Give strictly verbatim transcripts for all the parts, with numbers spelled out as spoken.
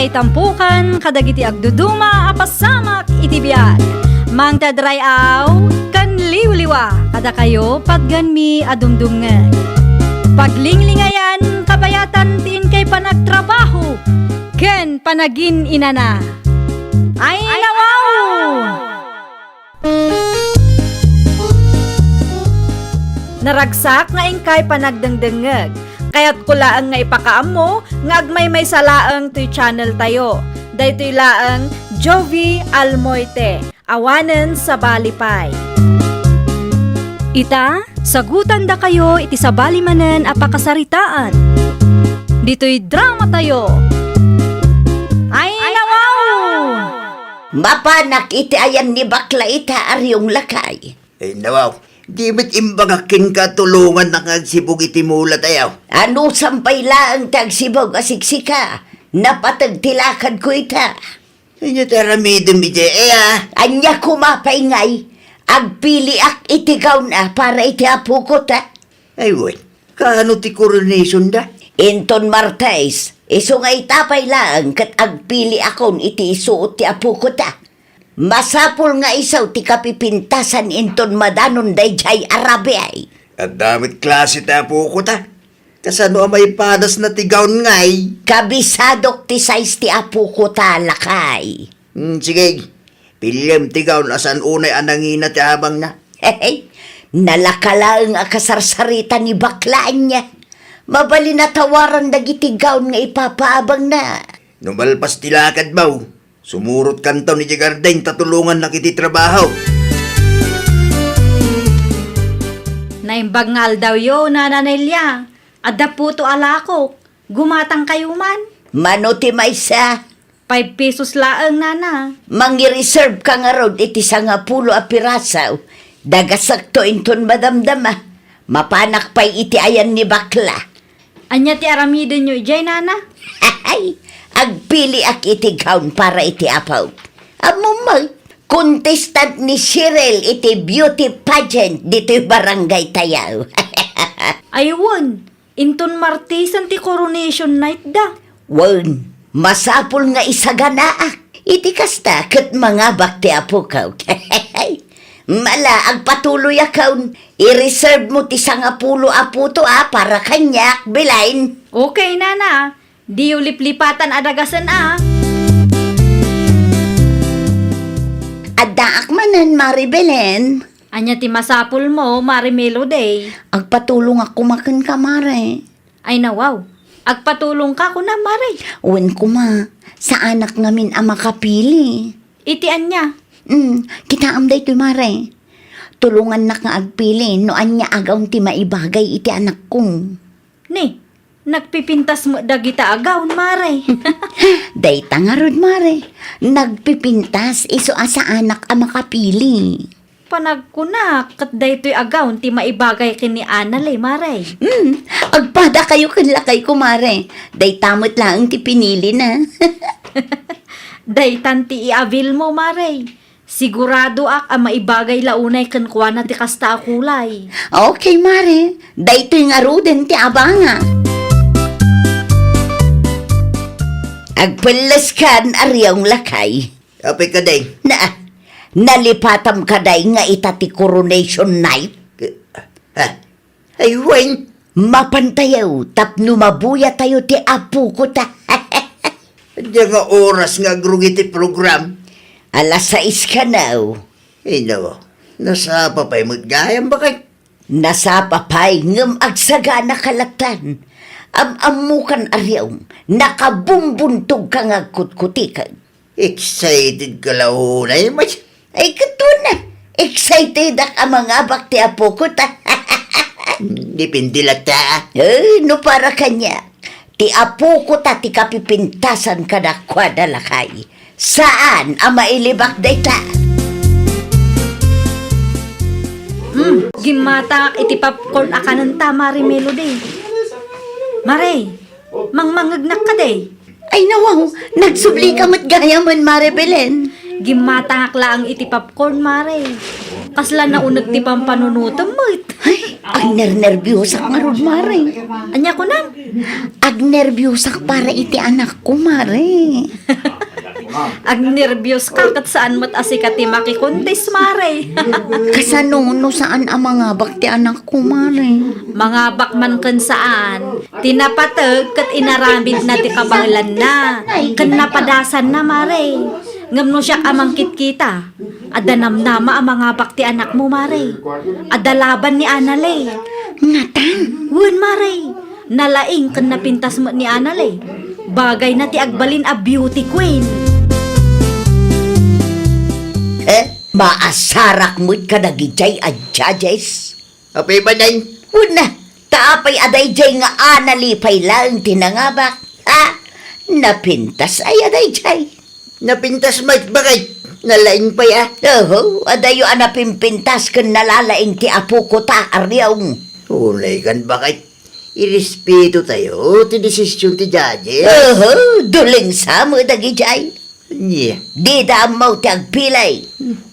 Itampukan kadagiti agduduma a pasamak iti biag. Mangted ray-aw ken liwliwa kadakayo patgenmi a dumdumngeg. Paglinglingayan kabayatan ti inkay panagtrabaho ken panagin-inana. Ay, nawaw! Naragsak nga inkay panagdengdengngeg. Kayatko laeng nga ipakaammo nga agmaymaysa laeng toy channel tayo. Daytoy laeng Jovie Almoite, awanen sabali pay. Ita, sagutandakayo iti sabali manen a pakasaritaan. Ditoy drama tayo. Ay, nawaw! Mapanak iti ayan ni bakla ita, Ariong Lakay. Ay, nawaw. Di met imbagak kenka tulongannak nga agsibug iti mula tayo. Anusam pay laeng ti agsibug a siksika. Napateg ti lakadko ita. Ania ti aramidem idiay, a? Ania koma pay ngay? Agpiliak iti gown a para iti apoko ta. Ay, wen. Kaano ti coronation da? Inton Martes, isu nga ita pay laeng ket agpiliakon iti isuot ti apoko ta. Masapul nga isu ti kapipintasan inton madanon daydiay a rabii. Adda met klase ti apoko ta. Kasano a maipadasna ti gown ngay? Kabisadok ti size ti apoko ta, lakay. Hmm, sige. Piliem ti gown a saan unay a nangina ti abangna. Hehe. Nalaka laeng a kasarsarita ni bakla ania. Mabalin a tawaran dagiti gown nga ipapaabangna. No malpas ti lakadmo, sumurotkanto idiay garden ta tulongannak iti trabaho. Naimbag nga aldawyo, Nana Nelia. Adda puto a lakok. Gumatangkayo man. Mano ti maysa? Five pesos laeng, Nana. Mangireserve ka ngarud iti sangapulo a piraso. Dagasekto inton madamdama. Mapanak pay iti ayan ni bakla. Ania ti aramidenyo idiay, Nana? Ay, agpiliak iti gown para iti apok. Ammom met, contestant ni Cheryl iti beauty pageant ditoy barangay tayo. Ay, wen, inton Martesen ti coronation night da. Wen, masapul nga isaganaak. Iti kasta ket mangabak ti apok. Mala, agpatuloyakon. I-reserve mo ti sangapulo a puto a para kaniak, Belen. Okay, Nana. Diyo liplipatan a dagasen a. Addaak manen, Mare Belen. Ania ti masapulmo, Mare Melody? Agpatulongak koma kenka, Mare. Ay, nawaw. Agpatulongka kuna, Mare? Wen koma, saanak ngamin a makapili. Iti ania? Hmm, kitaem daytoy, Mare. Tulongannak nga agpili no ania a gown ti maibagay iti anakko. Ni, nagpipintas met dagita a gown, Mare. Dayta ngarud, Mare. Nagpipintas isu a saanak a makapili. Panagkunak, ket daytoy a gown ti maibagay ken ni Anale, Mare. Hmm, agpadakayo ken lakayko, Mare. Dayta met laeng ti pinilina. Daytan ti i-avail mo, Mare. Siguradoak a maibagay la unay kenkuana ti kasta a kulay. Okay, Mare. Daytoy ngaruden ti abangak. Agpelleskan, Ariong Lakay. Apay kadi? Na, nalipatam kadi nga ita ti coronation night? Ke-, ha? Ay, wen. Mapantayo tapno mabuyatayo ti apoko ta. Ania nga oras nga agrugi ti program? Alas sais kano. Ino, nasapa pay met gayam, baket? Nasapa pay ngem agsagana ka lattan. Am-ammokan, Ariong, nakabumbuntog ka nga agkutkutikag. Excited ka la unay, Mats. Ay, ket wen a, excitedak a mangabak ti apoko ta. Depende latta. Eh, no para kaniak, ti apoko ta ti kapipintasan kadakuada, lakay. Saan a mailibak dayta. Hmm, gimmatangak iti popcorn a kanenta, Mare Melody. Mare, mangmangngegnak kadi? Ay, nawaw, nagsubli ka met gayamen, Mare Belen. Gimmatangak laeng iti popcorn, Mare. Kasla nauneg ti pampanunotem met. Ay, agnernerbiosak ngarud, Mare. Ania kunam? Agnerbiusak para iti anakko, Mare. Agnerbios ka ket saan met a sika ti makikuntis, Mare. Kasano no saan a mangabak ti anakko, Mare? Mangabak man ken saan. Ti napateg ket inaramidna ti kabaelanna ken napadasanna, Mare. Ngem no siak a mangkitkita, adda namnama a mangabak ti anakmo, Mare. Adda laban ni Anale. Ngatan? Wen, Mare. Nalaing ken napintas met ni Anale. Bagayna ti agbalin a beauty queen. Eh, maasarak met kadagidiay a judges? Apay manen? Wen, ta apay a daydiay nga Anale pay laeng ti nangabak? Ha? Napintas aya daydiay? Napintas met, baket. Nalaing pay a. Oho, adayo a napimpintas ken nalalaing ti apoko ta, Ariong. Unay kan, baket. Irespeto tayo ti desisyon ti judges. Oho, duleng sa met dagidiay. Nia. Dida ammo ti agpilay.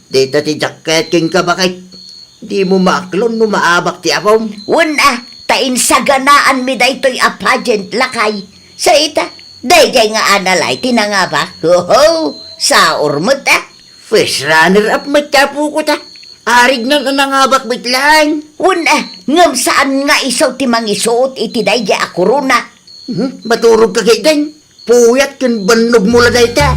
Dita ti jacket kenka, baket. Dimo maaklon no maabak ti apom. Wen a, ta insaganaanmi daytoy a pageant, lakay. Sa ita, daydiay nga Anale ti nangabak. Oho, saor met a. First runner-up met ti apoko ta. Arignan a nangabak met laeng. Wen a, ngem saan nga isu ti mangisuot iti daydiay a korona. Hmm, maturog ka ketdin. Puyat ken bannogmo la dayta.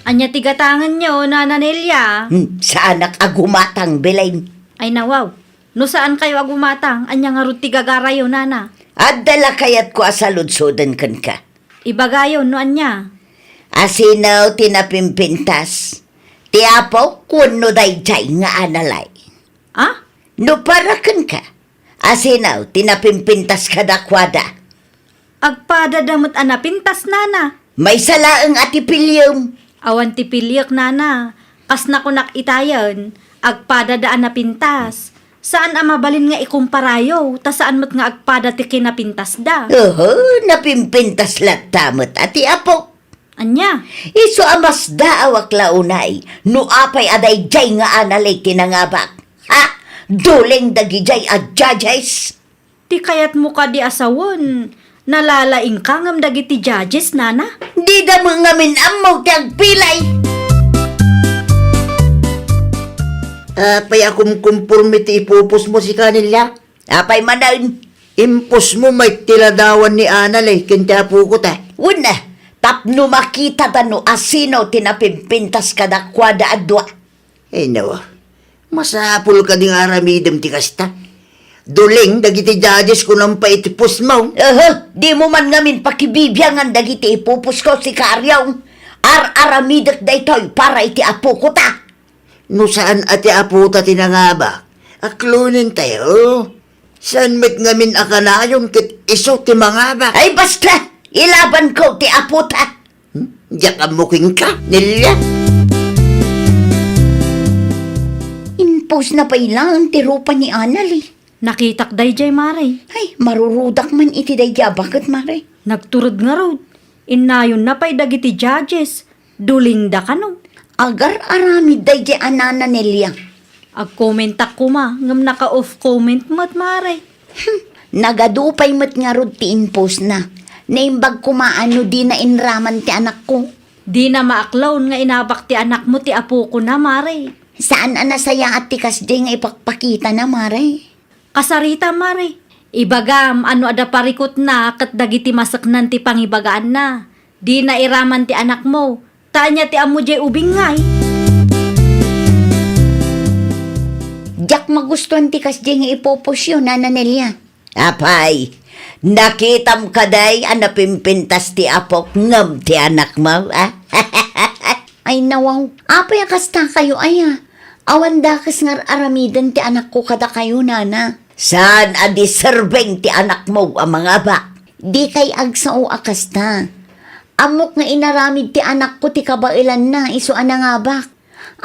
Ania ti gatangenyo, Nana Nelia? Hmm, saanak a gumatang, Belen. Ay, nawaw. No saankayo a gumatang, ania ngarud ti gagarayo, Nana? Adda la kayatko a saludsoden kenka. Ibagayo no ania. Asino ti napimpintas? Ti apok wenno daydiay nga Anale? Ah? No para kenka, asino ti napimpintas kadakuada? Agpadada met a napintas, Nana. Maysa laeng a ti piliem. Awan ti piliek, Nana. Kas nakunak itayen, agpadada a napintas. Saan a mabalin nga ikumparayo, ta saan met nga agpada ti kinapintasda. Oho, napimpintas latta met a ti apok. Ania? Isu a masdaawak la unay, no apay a daydiay nga Anale ti nangabak. Ha? Duleng dagidiay a judges? Ti kayatmo kadi a sawen, nalalaingka ngem dagiti judges, Nana? Dida met ngamin ammo ti agpilay. Apay a kumkumporme ti ipupusmo, sika, Nelia? Apay manen? Impusmo met ti ladawan ni Anale ken ti apoko ta. Wen a, tapno makitada no asino ti napimpintas kadakuada a dua. Ay, nawa. Masapul kadi nga aramidem ti kasta. Duleng dagiti judges kunam pay iti postmo. Aha, dimo man ngamin pakibibiangan dagiti ipupusko, sika Ariong. Ar-aramidek daytoy para iti apoko ta. No saan a ti apota ti nangabak, aklonen tayo. Saan met ngamin a kanayon ket isu ti mangabak? Ay, basta! Ilabanko ti apota! Hmm? Diak ammo kenka, Nelia. Impusna pay laeng ti rupa ni Anale. Nakitak daydiay, Mare. Ay, marurudak man iti daydiay a baket, Mare. Nagturod ngarud. Innayonna pay dagiti judges. Dulingda kano. Agar-aramid daydiay a Nana Nelia. Agkomentak koma, ngem naka-off comment met, Mare. Hmm, nagadu pay met ngarud ti impusna. Naimbag koma a no dina inraman ti anakko. Dina maaklon nga inabak ti anakmo ti apokona, Mare. Saan a nasayaat ti kasdiay nga ipakpakitana, Mare. Kasarita, Mare. Ibagam a no adda parikutna ket dagiti maseknan ti pangibagaanna. Dina iraman ti anakmo. Ta ania ti ammo diay ubing ngay? Diak magustuan ti kasdiay nga ipupusyo, Nana Nelia. Apay, nakitam kadi a napimpintas ti apok ngem ti anakmo, a? Ay, nawaw. Apay a kasta kayo, aya? Awan dakes nga ar-aramiden ti anakko kadakayo, Nana. Saan a deserving ti anakmo a mangabak? Dikay agsao a kasta. Ammok nga inaramid ti anakko ti kabaelanna isu a nangabak.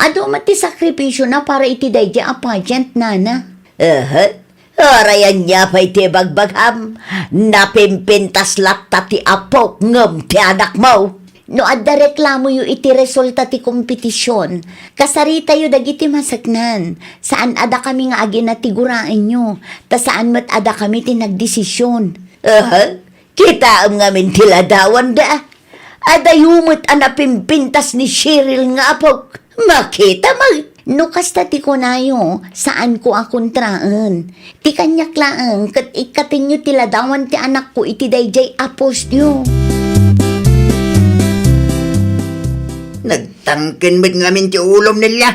Adu met ti sakripisiona para iti daydiay a pageant, Nana. Ehe. Uray ania pay ti ibagbagam, napimpintas latta ti apok ngem ti anakmo. No adda reklamoyo iti resulta ti kompetision, kasaritayo dagiti maseknan. Saan a dakami nga aginatiguranyo, ta saan met a dakami ti nagdesision. Aha, kitaem ngamin ti ladawanda. Adayo met a napimpintas ni Cheryl nga apok. Makita met. No kasta ti kunayo, saanko a kontraen. Ti kaniak laeng ket ikkatenyo ti ladawan ti anakko iti daydiay a postyo. Nagtangken met ngamin ti ulom, Nelia.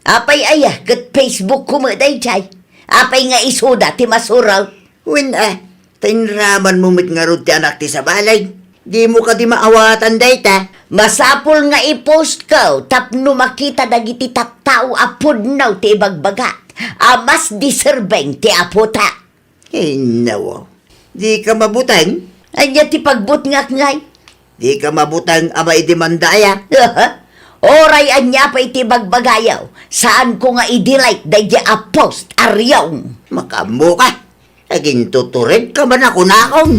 Apay aya ket Facebook ko met daydiay? Apay nga isuda ti masuraw? Wen a, ta inramanmo met ngarud ti anak ti sabali. Dimo kadi maawatan dayta? Masapul nga i-post ko tapno makita dagiti tattao a pudno ti ibagbagak a mas deserving ti apota. Innawo. Dika mabuteng? Ania ti pagbutngak ngay? Dika mabuteng a maidemanda aya? Oray ania pay ti bagbagayo, saanko nga i-delete daydi a post a riong. Makaammoka. Agintuturedka man a kunakon.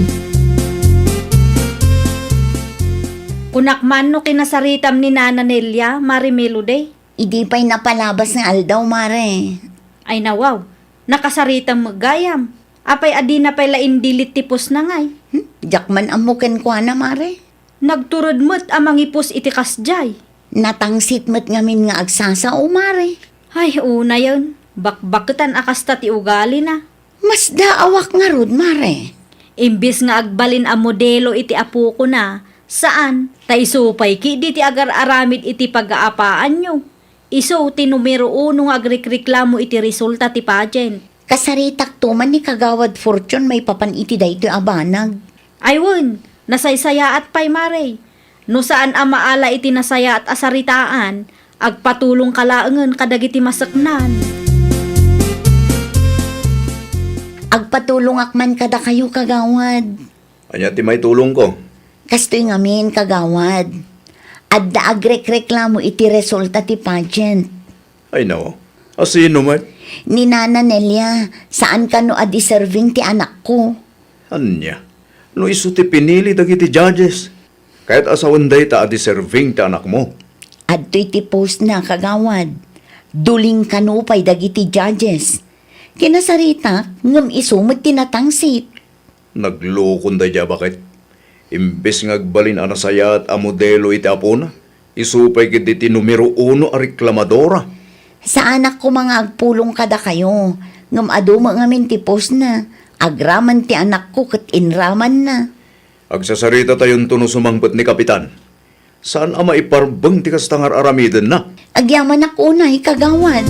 Kunak man no kinasaritam ni Nana Nelia, Mare Melody. Idi pay napalabas nga aldaw, Mare. Ay nawaw, nakasaritam met gayam. Apay a dina pay la in-delete ti postna ngay? Hmm? Diak man ammo kenkuana, Mare. Nagtured met a mangi-post iti kasdiay. Natangsit met ngamin nga agsasao, Mare. Ay, unayen, bakbaketan a kasta ti ugalina. Masdaawak ngarud, Mare. Imbes nga agbalin a modelo iti apokona, saan, ta isu pay ketdi ti agar-aramid iti pagaapaanyo. Isu ti numero uno nga agrekreklamo iti resulta ti pageant. Kasaritakto man ni Kagawad Fortune maipapan iti daytoy a banag. Ay wen, nasaysayaat pay, Mare. No saan a maala iti nasayaat a saritaan, agpatulongka laengen kadagiti maseknan. Agpatulongak man kadakayo, Kagawad. Ania ti maitulongko? Kastoy ngamin, Kagawad. Adda agrekreklamo iti resulta ti pageant. Ay, nao. Asino met? Ni Nana Nelia, saan kano a deserving ti anakko. Ania? No isu ti pinili dagiti judges, kayat a sawen dayta a deserving ti anakmo. Adtoy ti postna, Kagawad. Duling kano pay dagiti judges. Kinasaritak, ngem isu met ti natangsit. Naglukon daydi a baket. Imbes nga agbalin a nasayaat a modelo iti apona, isu pay ketdi ti numero uno a reklamadora. Saanak koma nga agpulong kadakayo, ngem adu met ngamin ti postna, agraman ti anakko ket inramanna. Agsasaritatayon no sumangpet ni Kapitan. Saan a maiparbeng ti kasta nga ar-aramidenna. Agyamanak unay, Kagawad.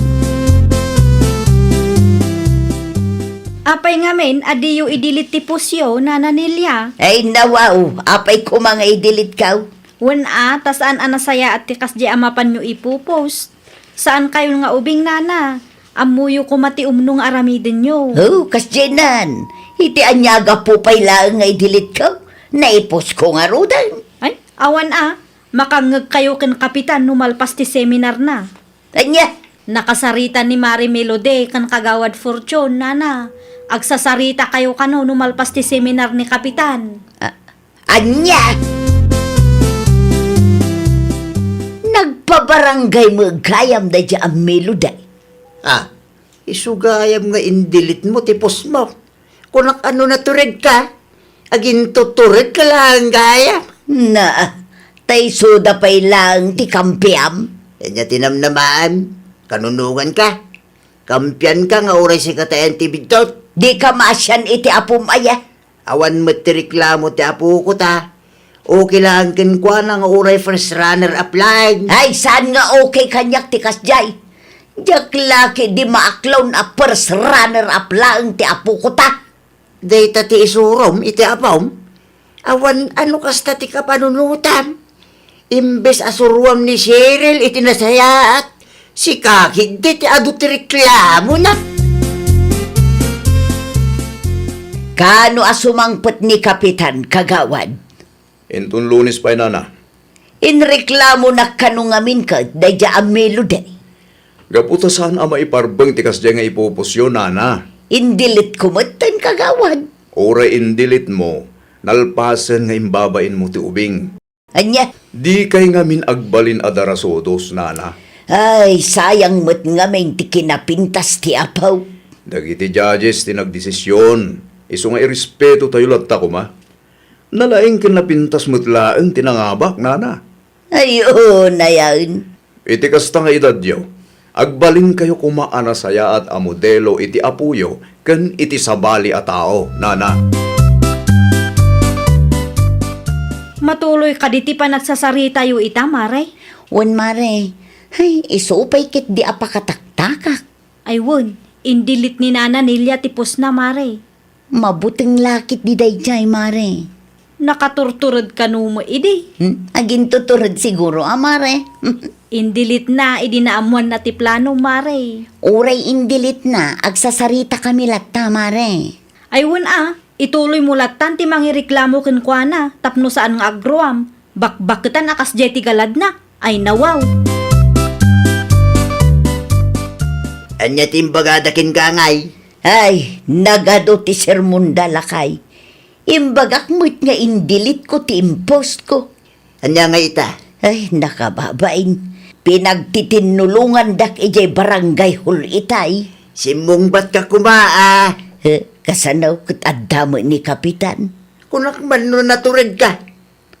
Apay ngamin a diyo i-delete ti postyo, Nana Nelia? Ay, nawaw, apay koma nga i-delete kaw? Wen a, ta saan a nasayaat ti kasdiay a mapanyo ipopost. Saan kayon nga ubing, Nana. Ammoyo koma ti umno nga aramidenyo. Oh, kasdiay nan. Iti ania a gapu pay laeng nga i-delete ko, naipost ko ngaruden. Ay, awan a. Makangngeg kayo ken Kapitan no malpas ti seminar na. Ania? Nakasarita ni Mare Melody ken Kagawad Fortune, Nana. Agsasarita kayo kano no malpas ti seminar ni Kapitan. Ah, Ania? Nagpabarangay met gayam daydi a Melody. Ah, isu gayam nga in-delete mo ti post mo. Kunak, ano, naturedka? Agintuturedka laeng gayam. Na, ta isuda pay laeng ti kampiam. Ania ti namnamaem? Kanunonganka? Kampianka nga uray sika ti ayan ti biddut? Dika maasian iti apom aya? Awan met ti reklamo ti apoko ta. Okay laeng kenkuana nga uray first runner up laeng. Ay, saan nga okay kaniak ti kasdiay? Diak la ketdi maaklon a first runner up laeng ti apoko ta. Dayta ti isurom iti apom? Awan ano kasta ti kapanunotam? Imbes a suruam ni Cheryl iti nasayaat, sika ketdi ti adu ti reklamona. Kaano a sumangpet ni Kapitan, Kagawad? Inton Lunes pay, Nana. Inreklamonak kano ngamin ket daydi a Melody. Gapu ta saan a maiparbeng ti kasdiay nga ipupusyo, Nana. In-delete ko metten, Kagawad. Uray in-delete mo, nalpasen nga imbabain mo ti ubing. Ania? Dikay ngamin agbalin a darasudos, nana. Ay, sayang met ngamin ti kinapintas ti apo. Dagiti judges ti nagdesisyon, isu nga irespetotayo latta koma. Nalaing ken napintas met laeng ti nangabak, nana. Ay, oo, nayaen. Iti kasta nga edadyo, agbalinkayo koma a nasayaat a modelo iti apoyo ken iti sabali a tao, nana. Matuloy kadi ti panagsasaritayo ita, Mare? Wen, Mare. Ay, isu pay ketdi a pakataktakak. Ay wen, in-delete ni Nana Nelia ti postna, Mare. Mabuteng la ketdi daydiay, Mare. Nakaturtured kano met idi? Hmm? Agintutured siguro a, Mare. In-delete na idi naammoanna ti plano, Mare. Uray in-delete na, agsasaritakami latta, Mare. Ay wen a, ituloymo lattan ti mangireklamo kenkuana tapno saan nga agruam. Bakbaketan a kasdiay ti galadna. Ay, nawaw. Ania ti imbagada kenka, ngay? Ay, nagadu ti sermonda, lakay. Imbagak met nga in-delete ko ti in-post ko. Ania ngay ita? Ay, nakababain. Pinagtitinnulongandak idiay barangay hall itay. Simmungbatka koma, a. Eh, kasano ket adda met ni Kapitan? Kunak man no naturedka.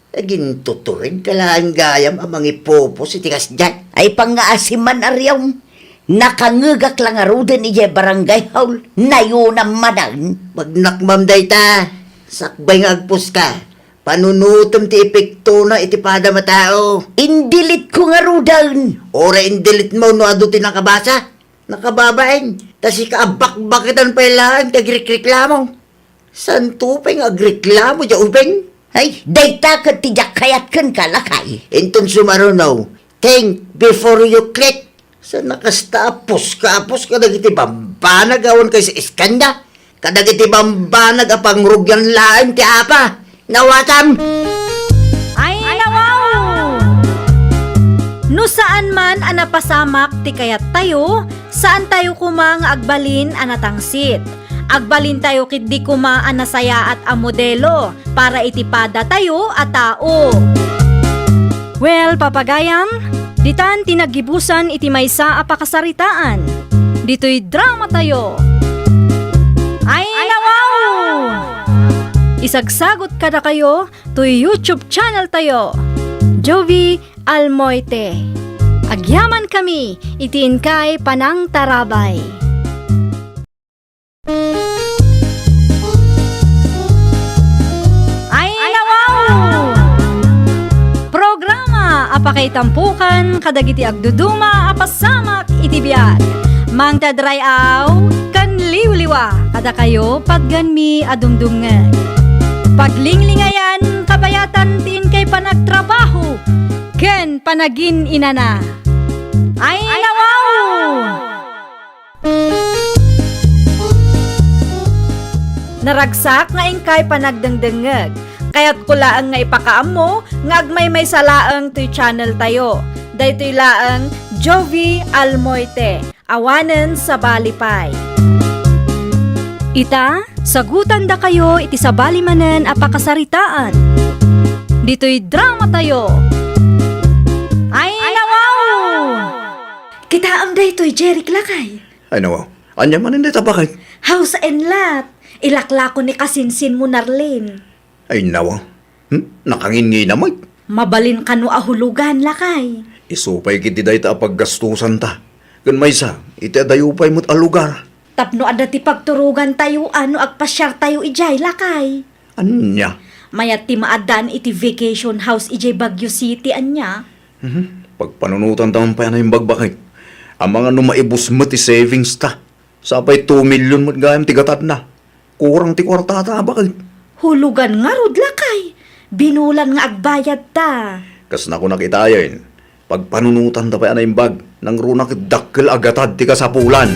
Agintuturedka laeng gayam a mangipopost iti kasdiay. Ay, pangngaasim man, Ariom. Nakangngegak la ngaruden idiay barangay hall. Nayonam manen. Magnakmam dayta. Sakbay nga agpostka, panunotem ti epektona iti padam a tao. In-delete ko ngaruden. Uray in-delete mo no adu ti nakabasa. Nakababain. Ta sika a bakbaketan pay laeng ti agrekreklamo. Saanto pay nga agreklamo diay ubing? Ay, dayta ket ti diak kayat kenka, lakay. Inton sumaruno, think before you click. Saan a kasta a puska a puska dagiti bambanag awan kay sa iskanda? Kadagiti bambanag a pangrugian laeng ti apa? Nawatam! Ay, nawaw! No saan man a napasamak ti kayattayo, saantayo koma nga agbalin a natangsit. Agbalintayo ketdi koma a nasayaat a modelo para iti padatayo a tao. Well, papagayam, ditan ti naggibusan iti maysa a pakasaritaan. Ditoy dramatayo. Ay, nawaw! Isagsagot kadakayo toy YouTube channel tayo, Jovie Almoite. Agyamankami iti inkay panangtarabay. Ay, nawaw! Programa a pakaitampokan kadagiti agduduma a pasamak iti biag. Mangted ray-aw ken liwliwa kadakayo patgenmi a dumdumngeg. Paglinglingayan, kabayatan ti inkay panagtrabaho ken panagin-inana. Ay, nawaw! Naragsak nga inkay panagdengdengngeg. Kayatko laeng nga ipakaammo nga agmaymaysa laeng toy channel tayo. Daytoy laeng Jovie Almoite, awanen sabali pay. Ita, sagutandakayo iti sabali manen a pakasaritaan. Ditoy dramatayo. Ay, nawaw! Kitaem daytoy, Jeric, lakay. Ay, nawaw. Ania manen dayta, baket? House and lot. Ilaklako ni kasinsinmo, Narlene. Ay, nawaw. Hmm? Nakanginnginam met. Mabalin kano a hulugan, lakay. Isu pay ketdi dayta a paggastusanta. Ken maysa, iti adayo pay met a lugar. Tapno adda ti pagturogantayo a no agpasiartayo idiay, lakay. Ania? Mayat ti maaddaan iti vacation house idiay Baguio City, ania? Mhm. Pagpanunotanta man pay a naimbag, baket. Amangan no maibus met ti savings ta. Sapay two million met gayam ti gatadna. Kurang ti kuartata, baket. Hulugan ngarud, lakay. Binulan nga agbayadta. Kas nakunak itayen, pagpanunotanta pay a naimbag, nangruna ket dakkel a gatad ti kasapulan.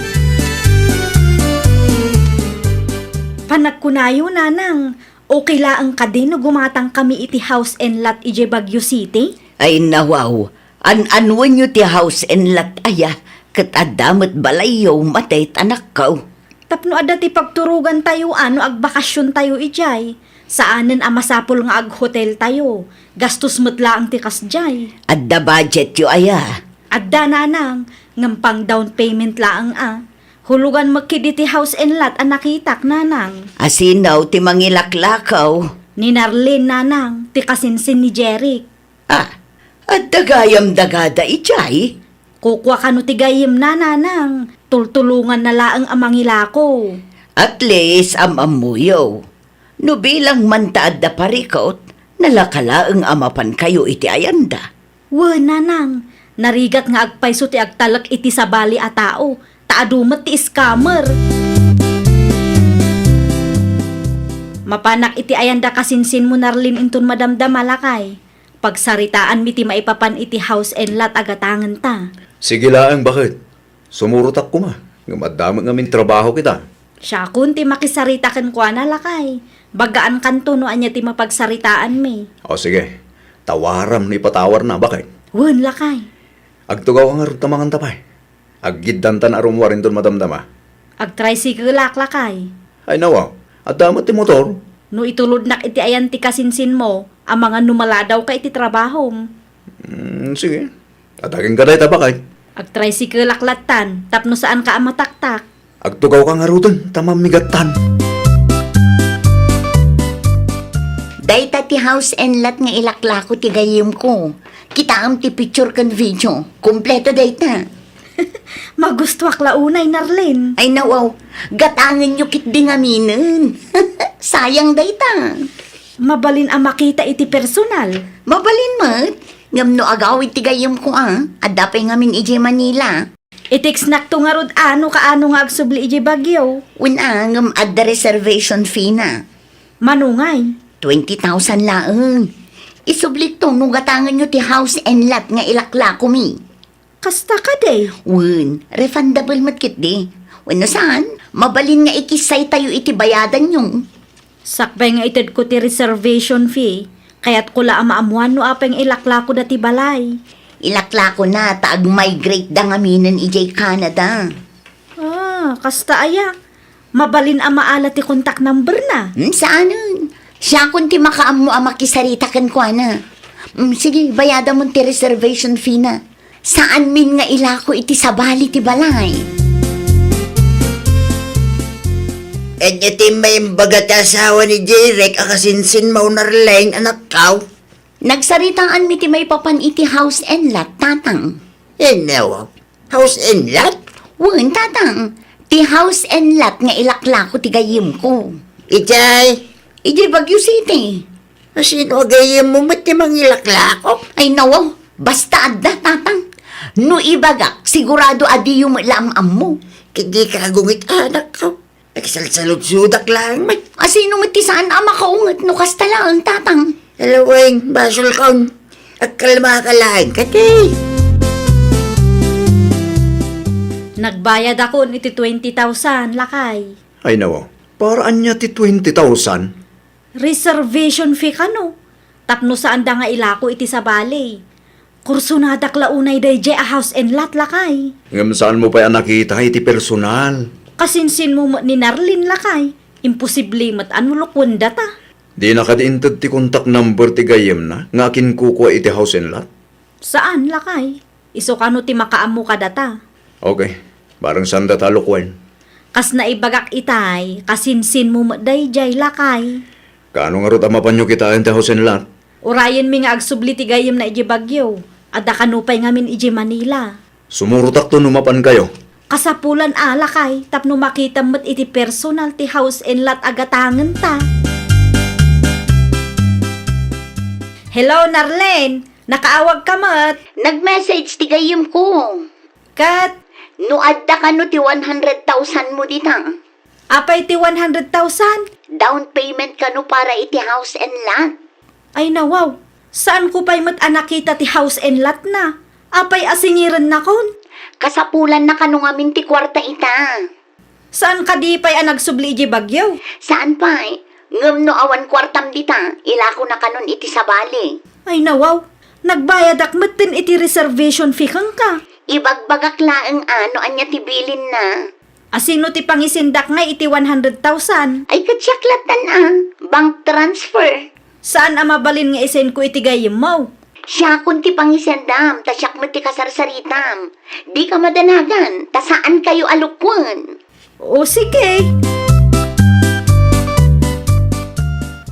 Panagkunayo, nanang, okay laeng kadi no gumatangkami iti house and lot idiay Baguio City? Ay, nawaw. An-anuenyo ti house and lot aya, ket adda met balayyo, matay ti anakko. Tapno adda ti pagturogantayo a no agbakasiontayo idiay, saanen a masapul nga aghoteltayo. Gastos met laeng ti kasdiay. Adda budgetyo aya? Adda, nanang, ngem pang down payment laeng a. Hulugan met ketdi ti house and lot a nakitak, nanang. Asino ti mangilaklakaw? Ni Narlene, nanang, ti kasinsin ni Jeric. Ah, adda gayam dagada idiay? Kukua kano ti gayyemna, nanang. Tultulonganna laeng a mangilako. At least, am-ammoyo. No bilang man ta adda parikut, nalaka laeng a mapankayo iti ayanda. Wen, nanang, narigat nga agpayso ti agtalek iti sabali a tao, ta adu met ti scammer. Mapanak iti ayanda kasinsinmo, Narlene, inton madamdama, lakay. Pagsaritaanmi ti maipapan iti house and lot a gatangenta. Sige laeng, baket. Sumurotak koma, ngem adda met ngamin trabaho kita. Siakon ti makisarita kenkuana, lakay. Bagaan kanto no ania ti mapagsaritaanmi. O sige, tawaram no ipatawarna, baket. Wen, lakay. Agtugaw ka ngarud ta manganta pay. Aggiddantan a rummuar inton madamdama. Agtricycle-ak, lakay. Ay, nawaw. Adda met ti motor. No itulodnak iti ayan ti kasinsinmo, amangan no maladawka iti trabahom. Mm, sige. Adda kenka dayta, baket. Agtricycle-ak lattan, tapno saanka a mataktak. Agtugawka ngaruden, ta mammigattan. Dayta ti house and lot nga ilaklako ti gayyemko. Kitaem ti picture ken video. Kompleto dayta. Magustuak la unay, Narlene. Ay, nawaw. Gatangenyo ketdi ngaminen. Sayang dayta. Mabalin a makita iti personal. Mabalin met. Ngem no agawid ti gayyemko a, adda pay ngamin idiay Manila. I-textnakto ngarud a no kaano nga agsubli idiay Baguio. Wen a, ngem adda reservation fee na. Mano ngay? Twenty thousand laeng. Isublikto no gatangenyo ti house and lot nga ilaklakomi. Kasta kadi? Wen, refundable met ketdi. Wenno saan, mabalin nga ikissaytayo iti bayadanyo. Sakbay nga itedko ti reservation fee, kayatko la a maammuan no apay nga ilaklakoda ti balay. Ilaklakona ta agmigrate-da ngaminen idiay Canada. Ah, kasta aya? Mabalin a maala ti contact number na? Hmm, saanen. Siakon ti makaammo a makisarita kenkuana. Hmm, sige, bayadamon ti reservation fee na. Saanmin nga ilako iti sabali ti balay. Ania ti maimbag ti asawa ni Jeric a kasinsinmo, Narlene, anakko? Nagsaritaanmi ti maipapan iti house and lot, Tatang. Ania? House and lot? Wen, Tatang. Ti house and lot nga ilaklako ti gayyemko. Idiay? Idiay Baguio City. Asino a gayyemmo met ti mangilaklako? Ay, nawaw. Basta adda, Tatang. No ibagak, sigurado a diyo met la am-ammo. Ket dika agungit, anakko. Agsalsaludsodak laeng met. Asino met ti saan a makaunget no kasta laeng, Tatang? Alaweng, basolkon. Agkalmaka laeng kadi. Nagbayadakon iti twenty thousand, lakay. Ay, nawaw. Para ania ti twenty thousand? Reservation fee kano, tapno saanda nga ilako iti sabali. Kursonadak la unay daydiay a house and lot, lakay. Ngem saanmo pay a nakita iti personal? Kasinsinmo met ni Narlene, lakay. Imposible met a no lukuendata. Dina kadi inted ti contact number ti gayyemna nga akinkukua iti house and lot? Saan, lakay. Isu kano ti makaammo kadata. Okay. Bareng saandata a lukuen. Kas naibagak itay, kasinsinmo met daydiay, lakay. Kaano ngarud a mapanyo kitaen ti house and lot? Urayenmi nga agsubli ti gayyemna idiay Baguio. Adda kano pay ngamin idiay Manila. Sumurotakto no mapankayo. Kasapulan a, lakay, tapno makitam met iti personal ti house and lot a gatangenta. Hello, Narlene! Nakaawagka met? Nag-message ti gayyemko. Ket? No adda kano ti one hundred thousand mo dita. Apay ti one hundred thousand? Down payment kano para iti house and lot. Ay, nawaw. Saanko pay met a nakita ti house and lot na. Apay a singirennakon? Kasapulanna kano ngamin ti kuarta ita. Saan kadi pay a nagsubli idiay Baguio? Saan pay. Ngem no awan kuartam dita, ilakona kanon iti sabali. Ay, nawaw. Nagbayadak metten iti reservation fee kenka. Ibagbagak laeng a no ania ti bilinna. Asino ti pangisendak ngay iti one hundred thousand? Ay, ket siak lattan a. Bank transfer. Saan a mabalin nga isendko iti gayyemmo? Siakon ti pangisendam, ta siak met ti kasarsaritam. Dika madanagan, ta saankayo a lukuen. O, sige.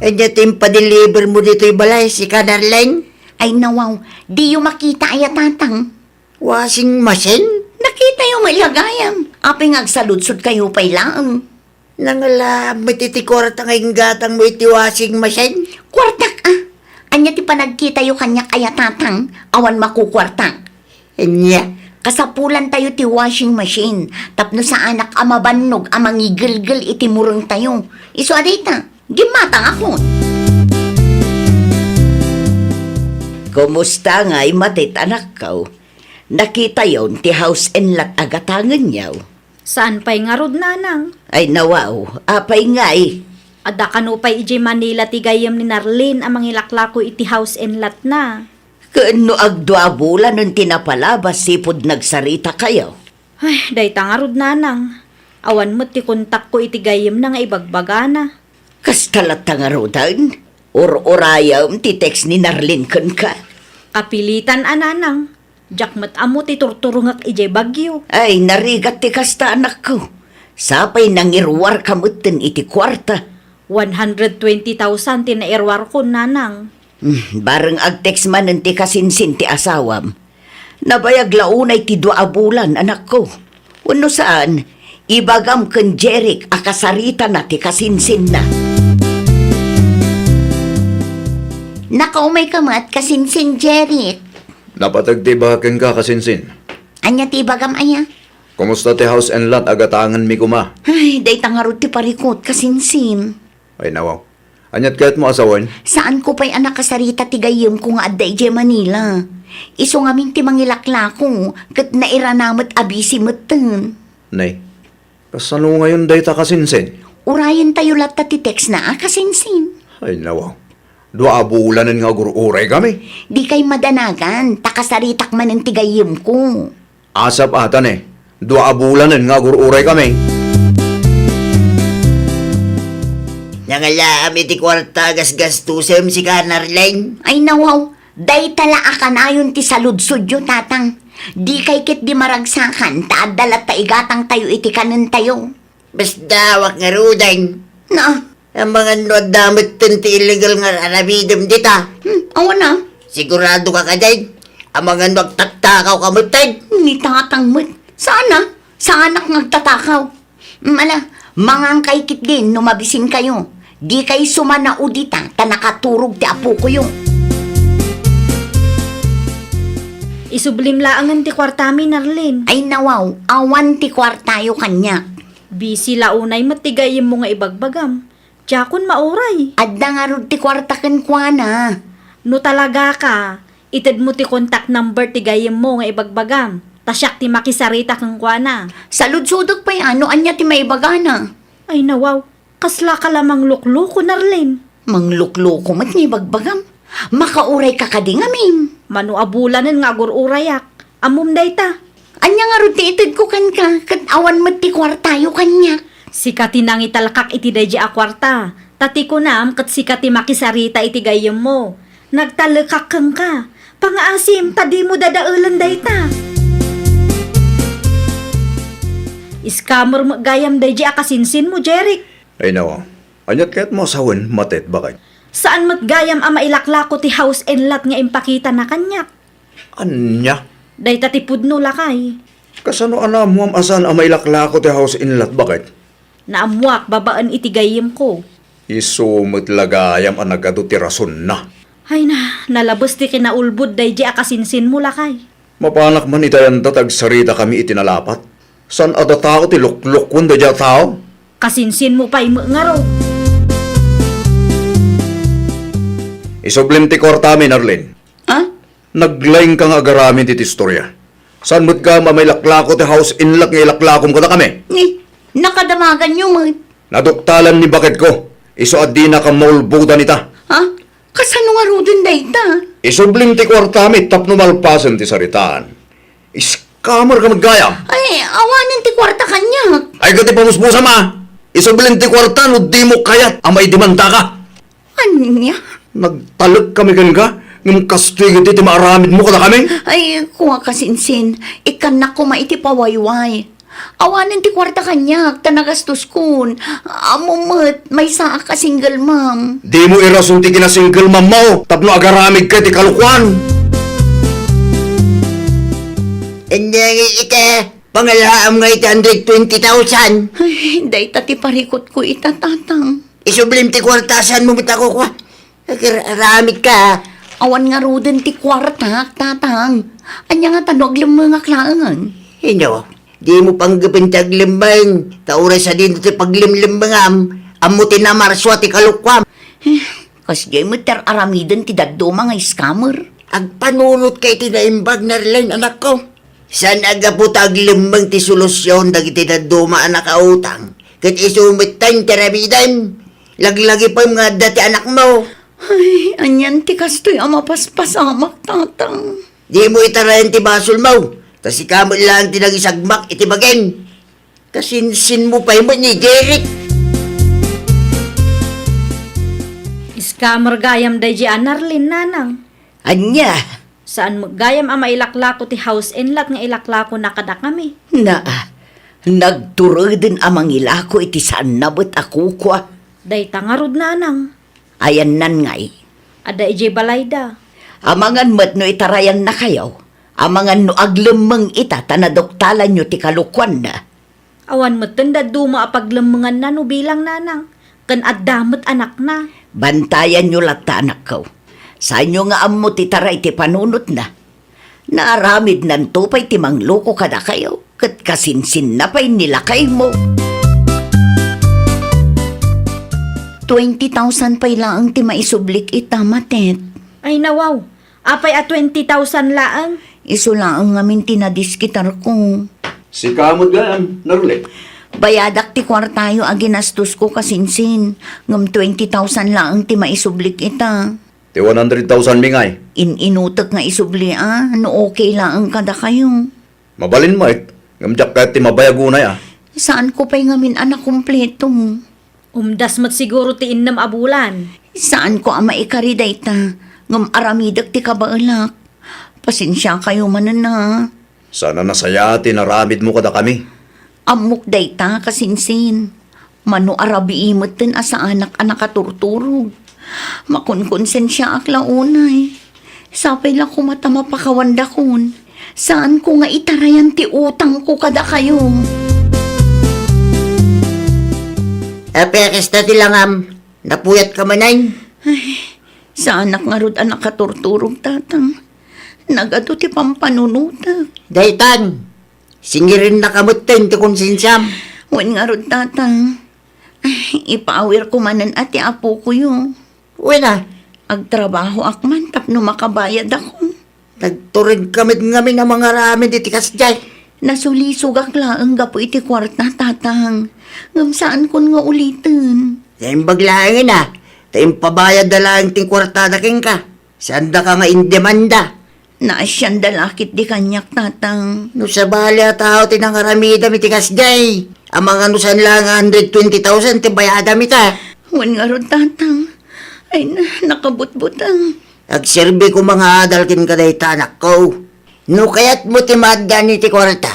Ania ti impadeliver mo ditoy balay, sika, Narlene? Ay, nawaw, diyo makita aya, Tatang? Washing machine? Nakitayo met la gayam. Apay nga agsaludsodkayo pay laeng? Nangala met iti kuarta nga inggatangmo iti washing machine? Kuartak, a? Ania ti panagkitayo kaniak aya, Tatang? Awan makukuartak. Ania? Kasapulantayo ti washing machine tapno saanak a mabannog a mangigelgel iti murengtayo. Isu a dayta, gimmatangakon. Kumusta ngay, Matet, anakko? Nakitayon ti house and lot a gatangenyo? Saan pay ngarud, Nanang? Ay, nawaw. Apay ngay? Adda kano pay idiay Manila ti gayyem ni Narlene a mangilaklako iti house and lot na. Ken no agdua a bulanen ti napalabas, sipud nagsaritakayo? Ay, dayta ngarud, Nanang. Awan met ti kontakko iti gayyemna nga ibagbagana. Kasta latta ngaruden? Ur-urayem ti text ni Narlene kenka? Kapilitan a, Nanang. Diak met ammo ti turturongek idiay Baguio. Ay, narigat ti kasta, anakko. Sapay nangiruarka metten iti kuarta. One hundred twenty thousand ti nairuarkon, Nanang. Hmm, bareng agtext manen ti kasinsin ti asawam. Nabayag la unay ti dua a bulan, anakko. Wenno saan, ibagam ken Jeric a kasaritana ti kasinsinna. Nakaumayka met, kasinsin Jeric. Napateg ti ibagak kenka, kasinsin. Ania ti ibagam aya? Kumusta ti house and lot a gatangenmi koma? Ay, dayta ngarud ti parikut, kasinsin. Ay, nawaw. Aniat kayatmo a sawen? Saanko pay a nakasarita ti gayyemko nga adda idiay Manila. Isu ngamin ti mangilaklako, ket nairana met a busy metten. Nay, kasano ngayon dayta, kasinsin? Urayentayo latta ti text na a, kasinsin. Ay, nawaw. Dua a bulanen nga agur-uraykami. Dikay madanagan, ta kasaritak manen ti gayyemko. Asap ata ne, dua a bulanen nga agur-uraykami. Nangalaam iti kuarta gasgastusem, sika, Narlene. Ay, nawaw, dayta la a kanayon ti saludsodyo, Tatang. Dikay ketdi maragsakan, ta adda latta igatangtayo iti kanentayo. Basta, awan ngaruden. Na? Amangan no adda metten ti illegal nga aramidem dita. Hmm, awan a. Siguradoka kadi? Amangan no agtatakaw ka metten? Ni Tatang met. Saan a? Saanak nga agtatakaw. Hmm, ala, mangankay ketdin no mabisinkayo. Dikay sumanao dita, ta nakaturog ti apokoyo. Isublim laengen ti kuartami, Narlene. Ay, nawaw, awan ti kuartayo kaniak. Busy la unay met ti gayyemmo nga ibagbagam. Diakon mauray. Adda ngarud ti kuarta kenkuana. No talagaka, itedmo ti contact number ti gayyemmo nga ibagbagam, ta siak ti makisarita kenkuana. Saludsodek pay a no ania ti maibagana. Ay, nawaw, kaslaka la manglukloko, Narlene. Manglukloko met nga ibagbagam. Makaurayka kadi ngamin? Mano a bulanen nga agur-urayak. Ammom dayta. Ania ngarud ti itedko kenka, ket awan met ti kuartayo kaniak? Sika ti nangitalkak iti daydi a kuarta, ta ti kunam ket sika ti makisarita iti gayyemmo. Nagtalekak kenka. Pangaasim ta dimo dadaelen dayta. Scammer met gayam daydi a kasinsinmo, Jeric. Ay, nawa. Aniat kayatmo a sawen, Matet, baket? Saan met gayam a mailaklako ti house and lot nga impakitana kaniak? Ania? Dayta ti pudno, lakay. Kasano a naammoam a saan a mailaklako ti house and lot, baket? Naammoak babaen iti gayyemko. Isu met la gayam a nagadu ti rasonna. Ay na, nalabes ti kinaulbod daydi a kasinsinmo, lakay. Mapanak man ita yanda ta agsaritakami iti nalapat. Saan a datao ti luklukon daydi a tao? Kasinsinmo pay met ngarud. Isublim ti kuartami, Narlene. Ah? Naglaingka nga agaramin ti istorya. Saan met gayam a mailaklako ti house and lot nga ilaklakom kadakami? Ni, nakadamaganyo met. Naduktalan ni baketko. Isu a dinakam maulbodan ita. Ha? Kasano ngaruden dayta? Isublim ti kuartami tapno malpasen ti saritaan. Scammer ka met gayam. Ay, awanen ti kuarta kaniak. Ay, ket ipamusmusam a. Isublim ti kuarta no dimo kayat a maidemandaka. Ania? Nagtalek kami kenka, ngem kastoy gaytoy ti maaramidmo kadakami? Ay, kua, kasinsin, ikkannak koma iti pawayway. Awanen ti kuarta kaniak ta nagastoskon. Ammom met, maysaak a single mom. Dimo irason ti kina-single mom mo tapno agaramidka iti kalokuan. Ania ngay ita, pangalaam nga iti hundred twenty thousand? Ay, dayta ti parikutko ita, Tatang. Isublim ti kuarta, saanmo met a kukua. Agir-, aramidka. Awan ngaruden ti kuartak, Tatang. Ania ngata no aglemmengak laeng? Ino, dimo panggepen ti aglemmeng, ta uray sadino ti paglemlemmengam, ammo ti namarsua ti kalokuam. Eh, kasdiay met ti ar-aramiden ti dadduma nga scammer. Agpanunotka iti naimbag, Narlene, anakko. Saan a gapu ta aglemmeng ti solusion dagiti dadduma a nakautang, ket isu metten ti aramidem. Laglagipem nga adda ti anakmo. Ay, anian ti kastoy a mapaspasamak, Tatang? Dimo itarayan ti basolmo, ta sika met laeng ti nangisagmak iti bagim. Kasinsinmo pay met ni Derek. Scammer gayam daydiay a Narlene, nanang. Ania? Saan met gayam a mailaklako ti house and lot nga ilakona kadakami. Naa, nagtureden a mangilako iti saanna met a kukua. Dayta ngarud, nanang. Ayannan ngay? Adda idiay balayda. Amangan met no itarayannakayo. Amangan no aglemmeng ita ta naduktalanyo ti kalokuanna. Awan metten dadduma a paglemmenganna no bilang, nanang, ken adda met anakna. Bantayanyo latta, anakko. Saanyo nga ammo ti taray ti panunotna. Naaramidnanto pay ti mangloko kadakayo, ket kasinsinna pay ni lakaymo. Twenty thousand pay laeng ti maisublik ita, Matet. Ay, nawaw. Apay a twenty thousand laeng? Isu laeng ngamin ti nadiskitarko. Sika met gayam, Narlene. Bayadak ti kuartayo a ginastosko, kasinsin, ngem twenty thousand laeng ti maisublik ita. Ti one hundred thousand mi ngay? In-inutek nga isubli a, no okay laeng kadakayo. Mabalin met, ngem diak kayat ti mabayag unay a. Saanko pay ngamin a nakumpleto. Umdas met siguro ti innem a bulan. Saanko a maikari dayta, ngem aramidek ti kabaelak. Pasensiakayo manen a. Saan a nasayaat ti inaramidmo kadakami. Ammok dayta, kasinsin. Mano a rabii metten a saanak a nakaturturog. Makonkonsensiaak la unay. Sapay la koma ta mapakawandakon. Saanko nga itarayan ti utangko kadakayo. Apay a kasta ti langam, napuyatka manen? Ay, saanak ngarud a nakaturturog, Tatang. Nagadu ti pampanunotek. Daytan, singirennaka metten ti konsensiam. Wen ngarud, Tatang. Ay, ipaawirko manen a ti apokoyo. Wen a? Agtrabahoak man tapno makabayadakon. Nagturedka met ngamin a mangaramid iti kasdiay. Nasulisogak laeng gapu iti kuarta, Tatang. Ngem saankon nga uliten. Naimbag laengen a, ta impabayadda laeng ti kuartada kenka. Saandaka nga indemanda. Naasianda la ketdi kaniak, Tatang. No sabali a tao ti nangaramidam iti kasdiay, amangan no saan laeng a hundred twenty thousand ti bayadam ita. Wen ngarud, Tatang. Ay na, nakabutbuteng. Agserbi koma nga adal kenka dayta, anakko. No kayatmo ti maaddaan iti kuarta,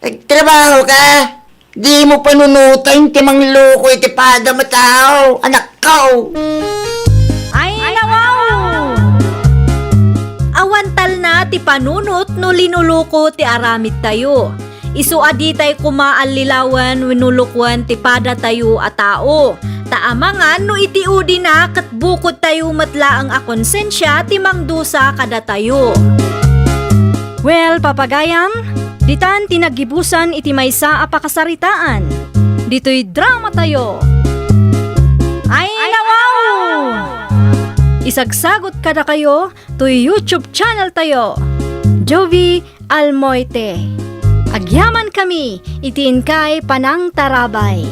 agtrabahoka. Dimo panunoten ti mangloko iti padam a tao, anakko. Ay, nawaw! Awan talna ti panunot no linuloko ti aramidtayo. Isu a ditay koma allilawen wenno lukoen ti padatayo a tao. Ta amangan no iti udina ket bukodtayo met laeng a konsensia ti mangdusa kadatayo. Well, papagayam, ditan ti naggibusan iti maysa a pakasaritaan. Ditoy dramatayo. Ay, nawaw! Isagsagot kadakayo toy YouTube channel tayo, Jovie Almoite. Agyamankami iti inkay panangtarabay.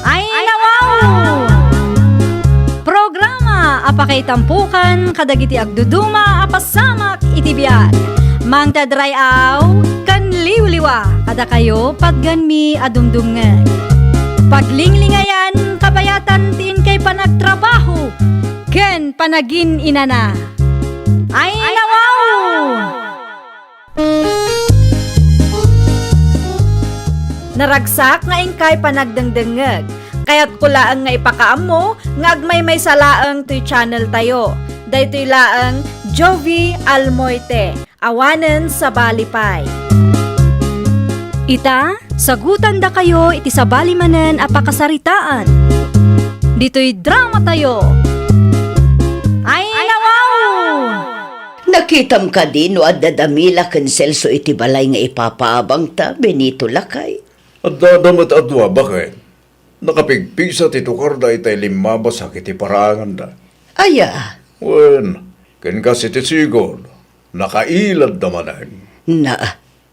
Ay, nawaw! Programa a pakaitampokan kadagiti agduduma a pasamak iti biag. Mangted ray-aw ken liwliwa kadakayo, patganmi a dumdumngeg. Paglinglingayan, kabayatan ti inkay panagtrabaho ken panagin-inana. Ay, nawaw! Naragsak nga inkay panagdengdengngeg. Kayatko laeng nga ipakaammo nga agmaymaysa laeng toy channel tayo. Daytoy laeng Jovie Almoite. Awanen sabali pay. Ita, sagutandakayo iti sabali manen a pakasaritaan. Ditoy drama tayo. Ay, nawaw! Nakitam kadi no adda da Mila ken Celso iti balay nga ipapaabangta, Benito, lakay? Adda da met a dua, baket. Nakapigpigsa ti tukarda itay limmabas iti paraanganda. Aya? Wen, ken kas iti sigud, nakailadda manen. Na,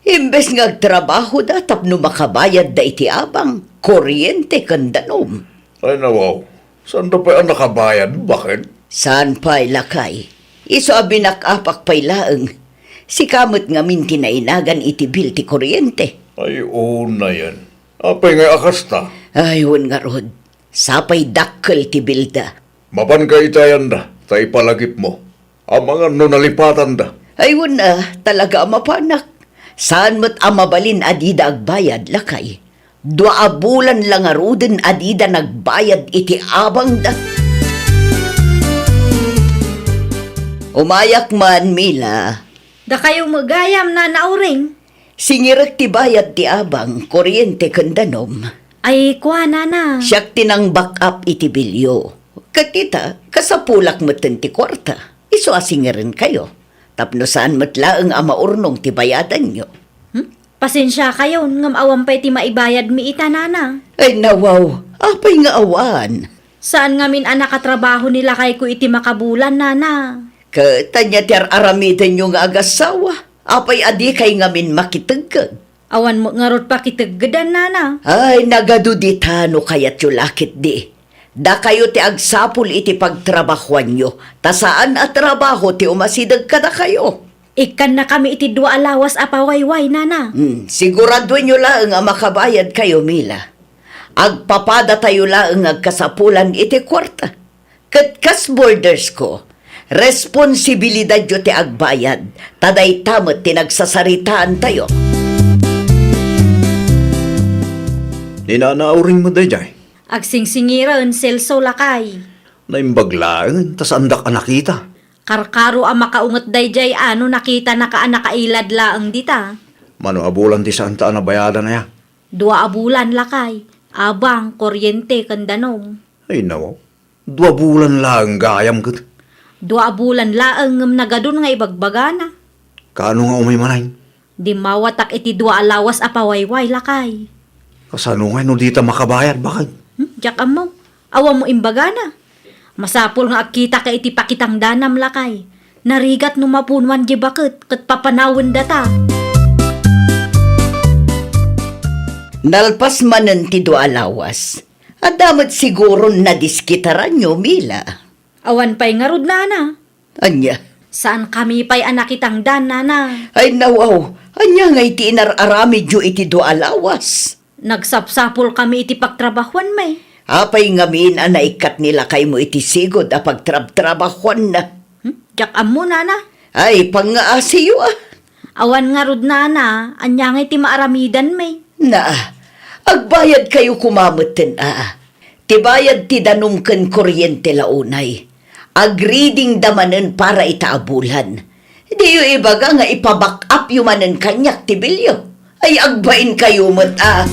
imbes nga agtrabahoda tapno makabayadda iti abang, kuryente, ken danum. Ay, nawaw, saanda pay a nakabayad, baket? Saan pay, lakay? Isu a binak-apak pay laeng. Sika met ngamin ti nainagan iti bil ti kuryente. Ay, unayen. Apay ngay a kasta? Ay, wen ngarud. Sapay dakkel ti bilda. Mapanka iti ayanda, ta ipalagipmo. Amangan no nalipatanda. Ay, wen a, talaga a mapanak. Saan met a mabalin a dida agbayad, lakay? Dua a bulan la ngaruden a dida nagbayad iti abangda. Umayak man, Mila. Dakayo met gayam, Nana Uring. Singirek ti bayad ti abang, kuryente ken danum. Ay, kua, Nana. Siak ti nang-back up iti bilyo. Ket ita, kasapulak metten ti kuarta. Isu a singirenkayo. Tapno saan met laeng a maurnong ti bayadanyo. Hmm? Pasensiakayon, ngem awan pay ti maibayadmi ita, Nana. Ay, nawaw, apay nga awan? Saan ngamin a nakatrabaho ni lakayko iti makabulan, Nana. Ket ania ti ar-aramidenyo nga agassawa? Apay a dikay ngamin makitegged? Awan met ngarud pakiteggedan, Nana. Ay, nagadu dita no kayatyo la ketdi. Dakayo ti agsapul iti pagtrabahoanyo, ta saan a trabaho ti umasideg kadakayo. Ikkannakami iti dua a lawas a pawayway, Nana. Hmm, siguraduenyo laeng a makabayadkayo, Mila. Agpapadatayo laeng nga agkasapulan iti kuarta. Ket kas boardersko, responsibilidadyo ti agbayad, ta dayta met ti nagsasaritaantayo. Ni Nana Uring met daydiay? Agsingsingiren, Celso, lakay. Naimbag laengen, ta saandak a nakita. Karkaro a makaunget daydiay a no nakitanaka a nakailad laeng dita. Mano a bulan ti saanta a nabayadan aya? Dua a bulan, lakay. Abang, kuryente, ken danum. Ay, nawaw. Dua bulan laeng gayam ket. Dua a bulan laeng ngem nagadun nga ibagbagana. Kaano nga umay manen? Dimmawatak iti dua a lawas a pawayway, lakay. Kasano ngay no dita makabayad, baket? Hmm, diak ammo. Awan mo imbagana. Masapul nga agkitaka iti pakitangdanam, lakay. Narigat no mapunuan di baket ket papanawen data. Nalpas manen ti dua a lawas. Adda met siguron nadiskitaranyo, Mila. Awan pay ngarud, Nana. Ania? Saankami pay a nakitangdan, Nana. Ay, nawaw, ania ngay ti inar-aramidyo iti dua a lawas? Nagsapsapulkami iti pagtrabahuanmi. Apay ngamin a naikkat ni lakaymo iti sigud a pagtrabtrabahuanna? Hmm? Diak ammo, Nana. Ay, pangngaasiyo, a. Awan ngarud, Nana, ania ngay ti maaramidanmi? Na, agbayadkayo koma metten, a. Ti bayad ti danum ken kuryente la unay. Agreadingda manen para ita a bulan. Diyo ibaga nga ipa-back up yo manen kaniak ti bilyo. Ay, agbainkayo met, a.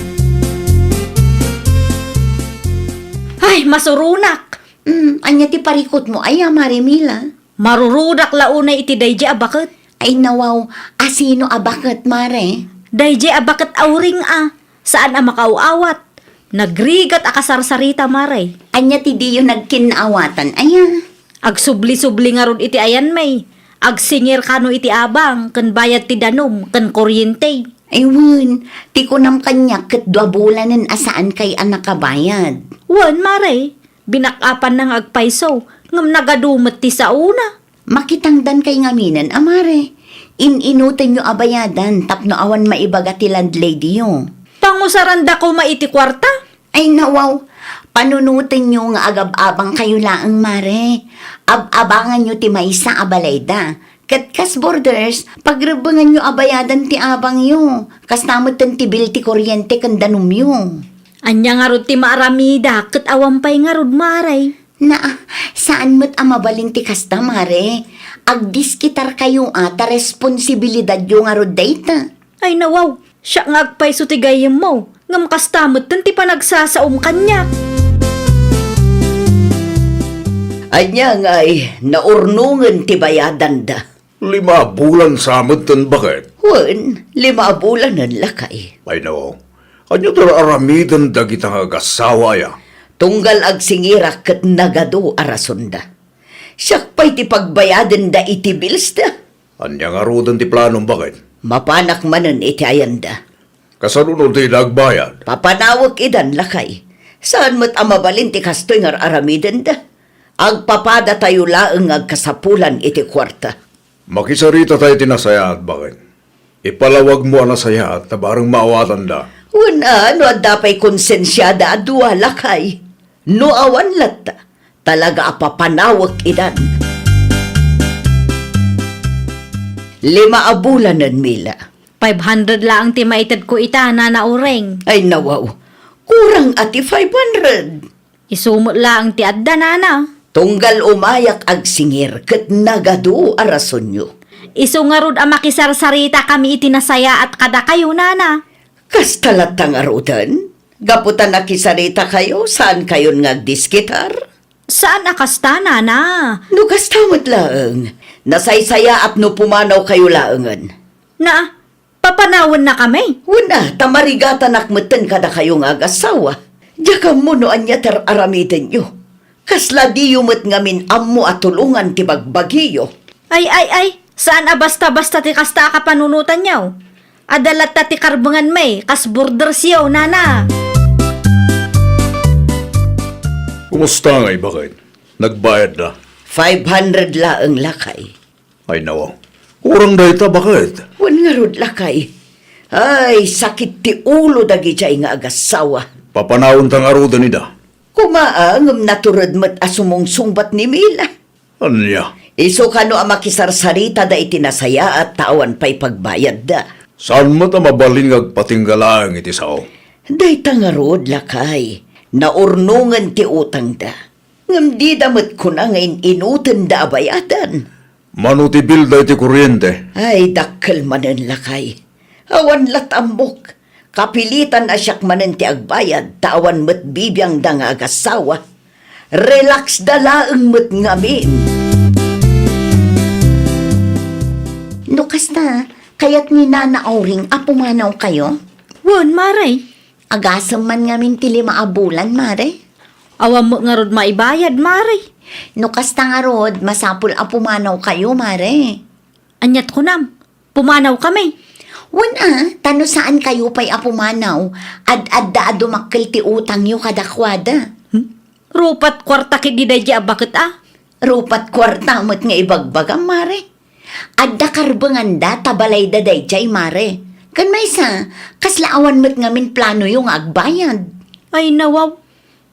Ay, masuronak! Mm, ania ti parikutmo aya, Mare Mila? Marurudak la unay iti daydi a baket. Ay, nawaw, asino a baket, Mare? Daydi a baket a uring a, saan a makaaw-awat. Nagrigat a kasarsarita, Mare. Ania ti diyo nagkinnaawatan aya? Agsubli-subli ngarud iti ayanmi. Agsingir kano iti abang, ken bayad ti danum, ken kuryente. Ay, wen, ti kunam kaniak ket dua bulanen a saankay a nakabayad. Wen, Mare, binak-apanna nga agpayso, ngem nagadu met ti saona. Makitangdankay ngaminen a, Mare. In-inutenyo a bayadan tapno awan maibaga ti landladyyo. Pangusaranda koma iti kuarta? Ay, nawaw, panunotenyo nga agab-abangkayo laeng, Mare. Ab-abanganyo ti maysa a balayda. Ket kas boarders, pagrebbenganyo a bayadan ti abangyo. Kasta metten ti bill ti kuryente ken danumyo. Ania ngarud ti maaramida ket awan pay ngarud, Mare? Na, saan met a mabalin ti kasta, Mare. Agdiskitarkayo a ta responsibilidadyo ngarud dayta. Ay, nawaw, siak nga agpayso ti gayyemmo, ngem kasta metten ti panagsasaom kaniak. Ania ngay, naurnongen ti bayadanda? Lima a bulan sa metten, baket? Wen, lima a bulanen, lakay. Ay, nawaw. Ania ti aramiden dagita nga agassawa aya? Tunggal agsingirak ket nagadu a rasonda. Siak pay ti pagbayadenda iti bills da. Ania ngaruden ti planom, baket? Mapanak manen iti ayanda. Kasano no dida agbayad? Papanawek idan, lakay. Saan met a mabalin ti kastoy nga ar-aramidenda. Agpapadatayo laeng nga agkasapulan iti kuarta. Makisarita tayo iti nasayaat, baket. Ipalawagmo a nasayaat ta bareng maawatanda. Wen a, no adda pay konsensiada a dua, lakay. No awan latta, talaga a papanawek idan. Lima a bulanen, Mila. Five hundred laeng ti maitedko ita, Nana Uring. Ay, nawaw. Kurang a ti five hundred. Isu met laeng ti adda, Nana. Tunggal umayak agsingir ket nagadu a rasonyo. Isu ngarud a makisarsaritakami iti nasayaat kadakayo, Nana. Kasta latta ngaruden? Gapu ta nakisaritakayo, saankayon nga agdiskitar? Saan a kasta, Nana. No kasta met laeng, nasaysayaat no pumanawkayo laengen. Na, papanawennakami? Wen a, ta marigatanak metten kadakayo nga agassawa. Diak ammo no ania ti ar-aramidenyo. Kasla diyo met ngamin ammo a tulongan ti bagbagiyo. Ay, ay, ay, saan a basta-basta ti kasta a kapanunotanyo. Adda latta ti karbenganmi, kas bordersyo, Nana. Kumusta ngay, baket? Nagbayadda? Five hundred laeng, lakay. Ay, nawaw. Kurang dayta, baket? Wen ngarud, lakay. Ay, sakit ti ulo dagidiay nga agassawa. Papanawenta ngaruden ida. Koma a, ngem natured met a sumungsungbat ni Mila. Ania? Isu kano a makisarsaritada iti nasayaat ta awan pay pagbayadda. Saan met a mabalin nga agpatingga laeng iti sao? Dayta ngarud, lakay. Naurnongen ti utangda. Ngem dida met kuna nga in-inutenda a bayadan. Mano ti bill daytoy kuriente? Ay, dakkel manen, lakay. Awan lat ammok. Kapilitan a siak manen ti agbayad, ta awan met bibiangda nga agassawa. Relax da laeng met ngamin. No kasta, kayat ni Nana Auring a pumanawkayo? Wen, Mare. Agasem man ngamin ti lima a bulan, Mare. Awan met ngarud maibayad, Mare. No kasta ngarud, masapul a pumanawkayo, Mare. Aniat kunam? Pumanawkami? Wen a, ta no saankayo pay a pumanaw, ad-adda a dumakkel ti utangyo kadakuada. Hmm? Rupat kuarta ketdi daydiay a baket a? Rupat kuarta met nga ibagbagam, Mare. Adda karbenganda ta balayda daydiay, Mare. Ken maysa, kasla awan met ngamin planoyo nga agbayad? Ay, nawaw.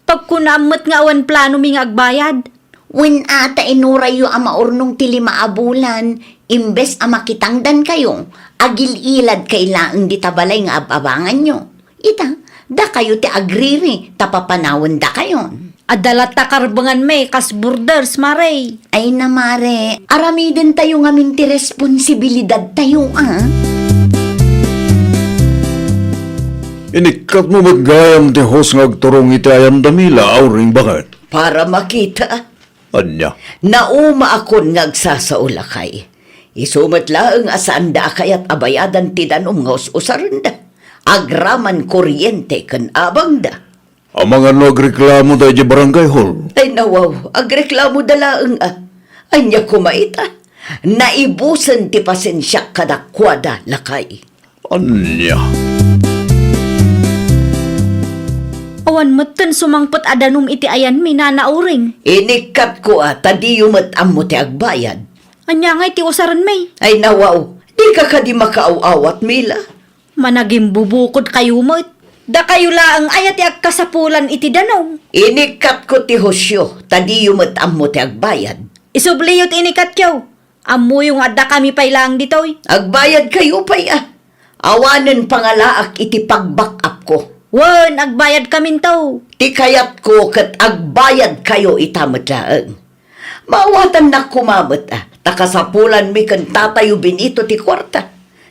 Pagkunaam met nga awan planomi nga agbayad. Wen a, ta inurayyo a maurnong ti lima a bulan, imbes a makitangdankayo, agil-iladkay laeng dita balay nga ab-abanganyo. Ita, dakayo ti agriri, ta papanawendakayon. Adda latta karbenganmi kas borders, Mare. Ay na, Mare, aramidentayo ngamin ti responsibilidadtayo, a. Inikkatmo met gayam ti hose nga agturong iti ayanda, Mila, Auring, baket? Para makita. Ania? Naumaakon nga agsasao, lakay. Isu met laeng a saanda a kayat a bayadan ti danum nga us-usarenda, agraman kuriente ken abangda. Amangan no agreklamo daydiay barangay hall? Ay, nawaw, agreklamoda laeng a. Ania koma ita? Naibusen ti pasensiak kadakuada, lakay. Ania? Awan metten sumangpet a danum iti ayanmi, Nana Uring. Inikkatko a ta diyo met ammo ti agbayad. Ania ngay ti usarenmi? Ay, nawaw, dika kadi makaaw-awat, Mila? Managimbubukodkayo met. Dakayo laeng aya ti agkasapulan iti danum? Inikkatko ti husyo, ta diyo met ammo ti agbayad. Isubliyo ti inikkatyo. Ammoyo nga adda kami pay laeng ditoy. Agbayadkayo pay a. Awanen pangalaak iti pag-back up ko. Wen, agbayadkaminto. Ti kayatko ket agbayadkayo ita met laeng. Maawatannak koma met a, ta kasapulanmi ken tatayo Benito ti kuarta.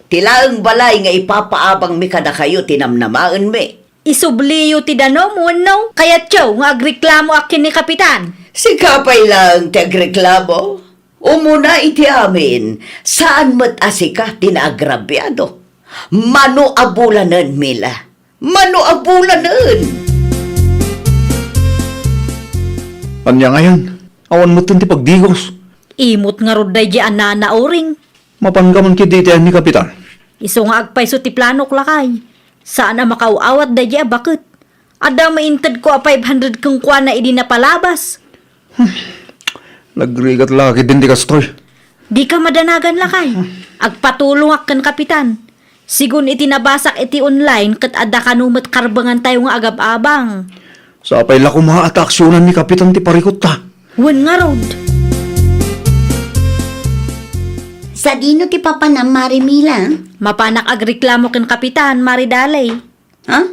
Ti laeng balay nga ipapaabangmi kadakayo ti namnamaenmi. Isubliyo ti danum wenno kayatyo nga agreklamoak ken ni Kapitan? Sika pay laeng ti agreklamo. Umuna iti amin, saan met a sika ti naagrabiado. Mano a bulanen, Mila. Mano a bulanen! Ania ngayen? Awan metten ti pagdigos. Imot ngarud daydi a nanauring. Mapanka man ketdi iti ayan ni Kapitan? Isu nga agpayso ti planok, lakay. Saan a makaaw-awat daydi a baket. Adda maintedko a five hundred kenkuana idi napalabas. Nagrigat la ketdin ti kastoy. Dika madanagan, lakay. Agpatulongak ken Kapitan. Sigun iti nabasak iti online ket adda kano met karbengantayo nga agab-abang. Sapay la koma a ta aksionan ni Kapitan ti parikutta. Wen ngarud. Sadino ti papanam, Mare Mila? Mapanak agreklamo ken Kapitan, Mare Daley. Ha?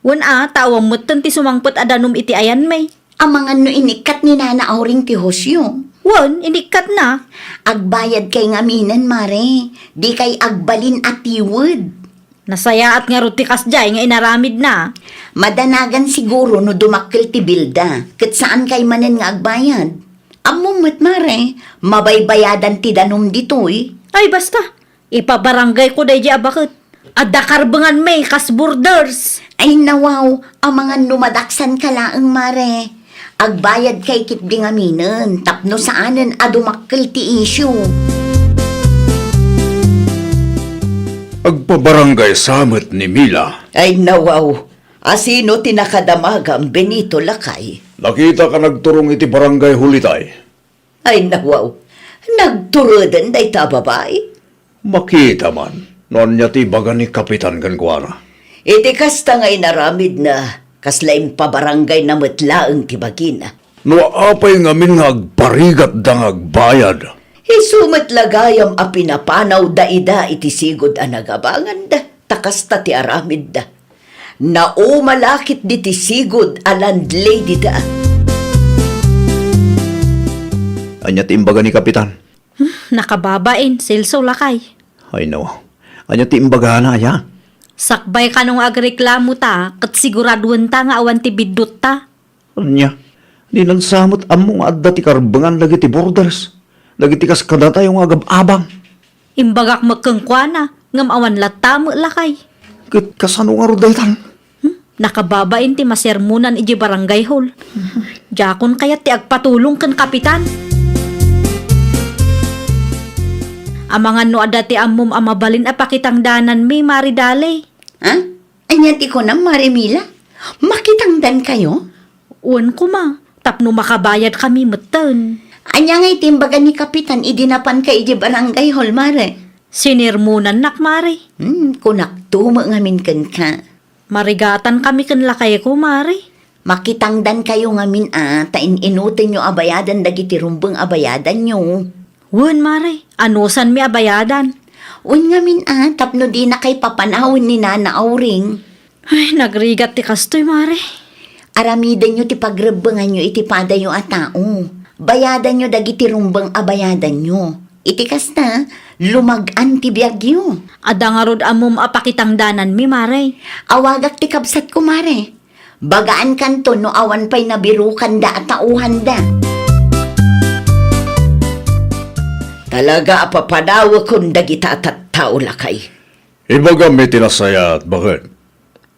Wen a, ta awan metten ti sumangpet a danum iti ayanmi. Amangan no inikkat ni Nana Auring ti husyo. Wen, inikkatna. Agbayadkay ngaminen, Mare. Dikay agbalin a tiwed. Nasayaat ngarud ti kasdiay nga inaramidna. Madanagan siguro no dumakkel ti bilda, ket saankay manen nga agbayad. Ammom met, Mare, mabaybayadan ti danum ditoy. Ay, basta. Ipabaranggayko daydi a baket. Adda karbenganmi kas borders. Ay, nawaw, amangan no madaksanka laeng, Mare. Agbayadkay ketdi ngaminen tapno saanen a dumakkel ti issue. Agpabaranggay sa met ni Mila. Ay, nawaw. Asino ti nakadamagam, Benito, lakay? Nakitak a nagturong iti barangay hall itay. Ay, nawaw. Nagtureden dayta a babai? Makita man no ania ti ibaga ni Kapitan kenkuana. Iti kasta nga inaramidna, kasla impabaranggayna met laeng ti bagina. No apay ngamin nga agparigatda nga agbayad? Isu met la gayam a pinapanawda ida iti sigud a nagabanganda, ta kasta ti aramidda. Nauma la ketdi ti sigud a landladyda. Ania ti imbaga ni Kapitan? Hmm, nakababain, Celso, lakay. Ay, no. Ania ti imbagana, aya? Sakbay kano nga agreklamo ta, ket siguraduenta nga awan ti biddutta. Ania? Di nagsamet ammo nga adda ti karbengan dagiti borders, dagiti kas kadatayo nga agab-abang. Imbagak met kenkuana, ngem awan latta met, lakay. Ket kasano ngarud daytan? Hmm? Nakababain ti masermonan idiay barangay hall. Diakon kayat ti agpatulong ken Kapitan. Amangan no adda ti ammom a mabalin a pakitangdananmi, Mare Daley. Ha? Ania ti kunam, Mare Mila? Makitangdankayo? Wen koma, tapno makabayadkami metten. Ania ngay ti imbaga ni Kapitan idi napanka idiay barangay hall, Mare? Sinermonannak, Mare. Hmm, kunakto met ngamin kenka. Marigatankami ken lakayko, Mare. Makitangdankayo ngamin a, ta in-inutenyo a bayadan dagiti rumbeng a bayadanyo. Wen, Mare, anusanmi a bayadan. Wen ngamin a, tapno dinakay papanawen ni Nana Auring. Ay, nagrigat ti kastoy, Mare. Aramidenyo ti pagrebbenganyo iti padayo a tao. Bayadanyo dagiti rumbeng a bayadanyo. Iti kasta, lumag-an ti biagyo. Adda ngarud ammom a pakitangdananmi, Mare. Awagak ti kabsatko, Mare. Bagaankanto no awan pay nabirokanda a taohanda. Talaga a papanawekon dagita a tattao, lakay. Ibagam iti nasayaat, baket.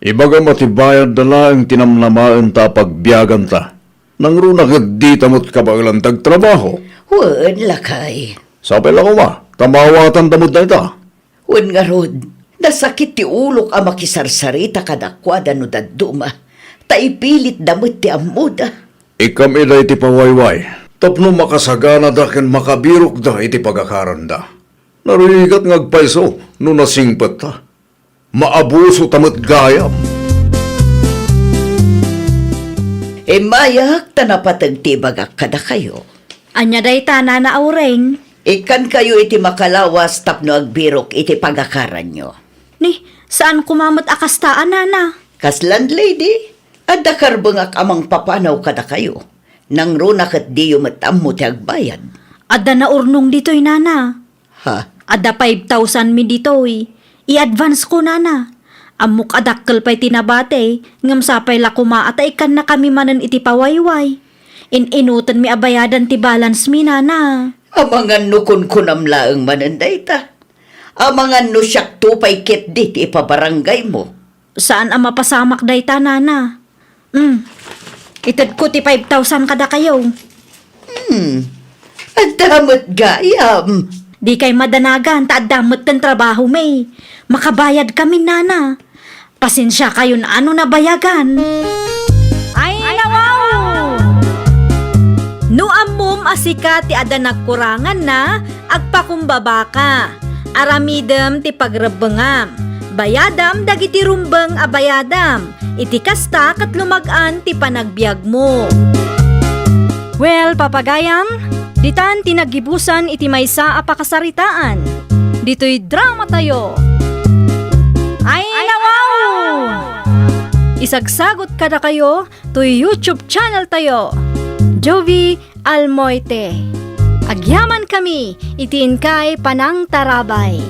Ibagam a ti bayadda laeng ti namnamaenta a pagbiaganta. Nangruna ket dita met kabaelan ti agtrabaho. Wen, lakay. Sapay la koma, ta maawatanda met dayta. Wen ngarud, nasakit ti ulok a makisarsarita kadakuada no dadduma, ta ipilitda met ti ammoda. Ikkam ida iti pawayway, tapno makasaganada ken makabirokda iti pagakaranda. Narigat nga agpayso no nasingpetta. Maabusota met gayam. Immayak ta napateg ti ibagak kadakayo. Ania dayta, Nana Aureng? Ikkankayo iti makalawas tapno agbirok iti pagakaranyo. Ni, saan koma met a kasta a, Nana. Kas landlady, adda karbengak a mangpapanaw kadakayo. Nangruna ket diyo met ammo ti agbayad. Adda naurnong ditoy, Nana. Ha? Adda five thousand mi ditoy. I-advance ko, Nana. Ammok a dakkel pay ti nabati, ngem sapay la koma a ta ikkannakami manen iti pawayway. In-inutenmi a bayadan ti balance mi, Nana. Amangan no kunkunam laeng manen dayta. Amangan no siakto pay ketdi ti ipabarangaymo. Saan a mapasamak dayta, Nana. Hmm. Itedko ti five thousand kadakayo. Hmm. Adda met gayam. Dikay madanagan ta adda metten trabahomi. Makabayadkami, Nana. Pasensiakayon a no nabayagan. Ay, nawaw! No ammom a sika ti adda nagkuranganna, agpakumbabaka. Aramidem ti pagrebbengam. Bayadam dagiti rumbeng a bayadam. Iti kasta, ket lumag-an ti panagbiagmo. Well, papagayam, ditan ti naggibusan iti maysa a pakasaritaan. Ditoy dramatayo. Ay, nawaw! Isagsagot kadakayo toy YouTube channel tayo, Jovie Almoite. Agyamankami iti inkay panangtarabay.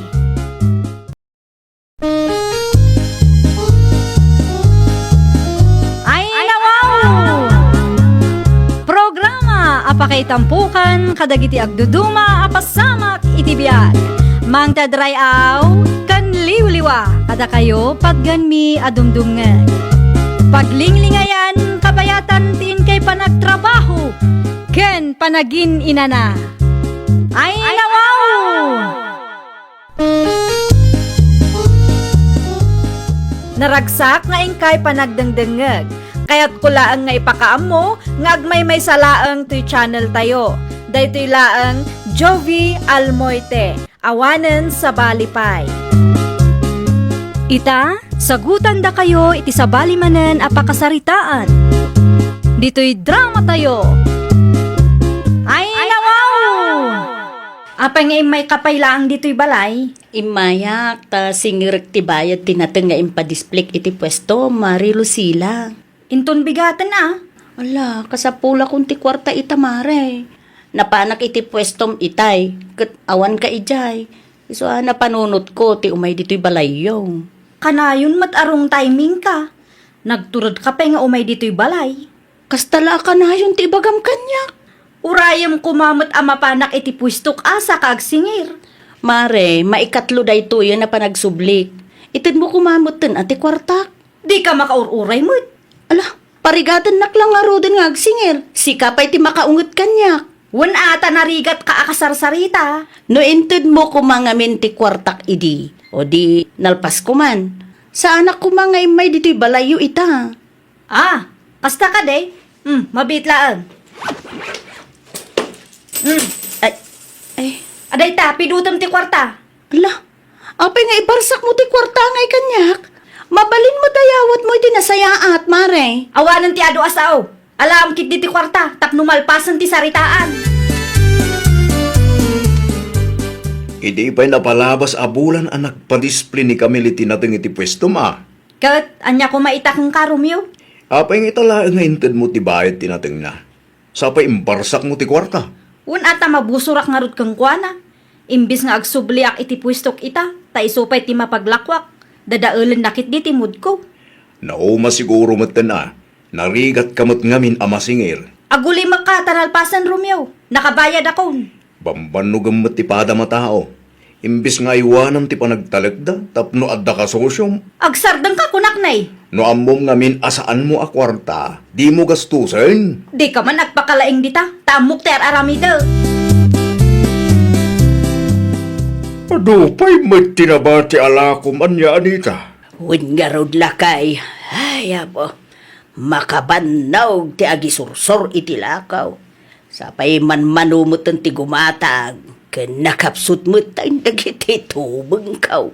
Ay, nawaw! Programa a pakaitampokan kadagiti agduduma a pasamak iti biag. Mangted ray-aw ken liwliwa kadakayo patgenmi a dumdumngeg. Paglinglingayan, kabayatan ti inkay panagtrabaho ken panagin-inana. Ay, nawaw! Naragsak nga inkay panagdengdengngeg. Kayatko laeng nga ipakaammo nga agmaymaysa laeng toy channel tayo. Daytoy laeng Jovie Almoite, awanen sabali pay. Ita, sagutandakayo iti sabali manen a pakasaritaan. Ditoy dramatayo. Ay, nawaw! Apay nga immayka pay laeng ditoy balay? Immayak, ta singirek ti bayad ti nateng nga impadisplik iti puesto, Mare Lucila. Inton bigaten a? Ala, kasapulakon ti kuarta ita, Mare. Napanak iti puestom itay, ket awanka idiay. Isu a napanunotko ti umay ditoy balayyo. Kanayon met a wrong timing ka. Nagturedka pay nga umay ditoy balay. Kasta la a kanayon ti ibagam kaniak. Urayem koma met a mapanak iti puestok a saka agsingir. Mare, maikatlo daytoyen a panagsublik. Itedmo koma metten a ti kuartak. Dika makaur-uray met. Ala, parigatennak la ngaruden nga agsingir. Sika pay ti makaunget kaniak. Wen a ta narigatka a kasarsarita. No intedmo koma ngamin ti kuartak idi, o di nalpasko man. Saanak koma nga immay ditoy balayyo ita. Ah, kasta kadi? Hmm, mabiit laeng. Hmm. Ay, ay. Adayta, pidutem ti kuarta. Ala, apay nga ibarsakmo ti kuarta ngay kaniak? Mabalin met a yawatmo iti nasayaat, Mare. Awanen ti adu a sao. Alaem ketdi ti kuarta tapno malpasen ti saritaan. Idi pay napalabas a bulan a nagpadisplay ni Camille iti nateng iti puestom a. Ket, ania koma ita kenka, Romeo? Apay nga ita laeng nga intedmo ti bayad ti natengna? Sapay imbarsakmo ti kuarta. Wen a ta mabusorak ngarud kenkuana. Imbes nga agsubliak iti puestok ita, ta isu pay ti mapaglakuak, dadaelenna ketdi ti moodko. Nauma siguro metten a, narigatka met ngamin a masingir. Agulimekka ta nalpasen, Romeo. Nakabayadakon. Bambannogem met ti padam a tao. Imbes nga aywanam ti panagtalekda tapno adda kasosiom. Agsardengka, kunak, nay. No ammom ngamin a saanmo a kuarta, dimo gastusen. Dika man agpakalaing dita, ta ammok ti ar-aramidek. Adu pay met ti nabati a lakom, ania, Anita? Wen ngarud, lakay. Ay, Apo. Makabannog ti agisursor iti lakaw. Sapay manmano metten ti gumatag, ken nakapsut metten dagiti tumengkaw.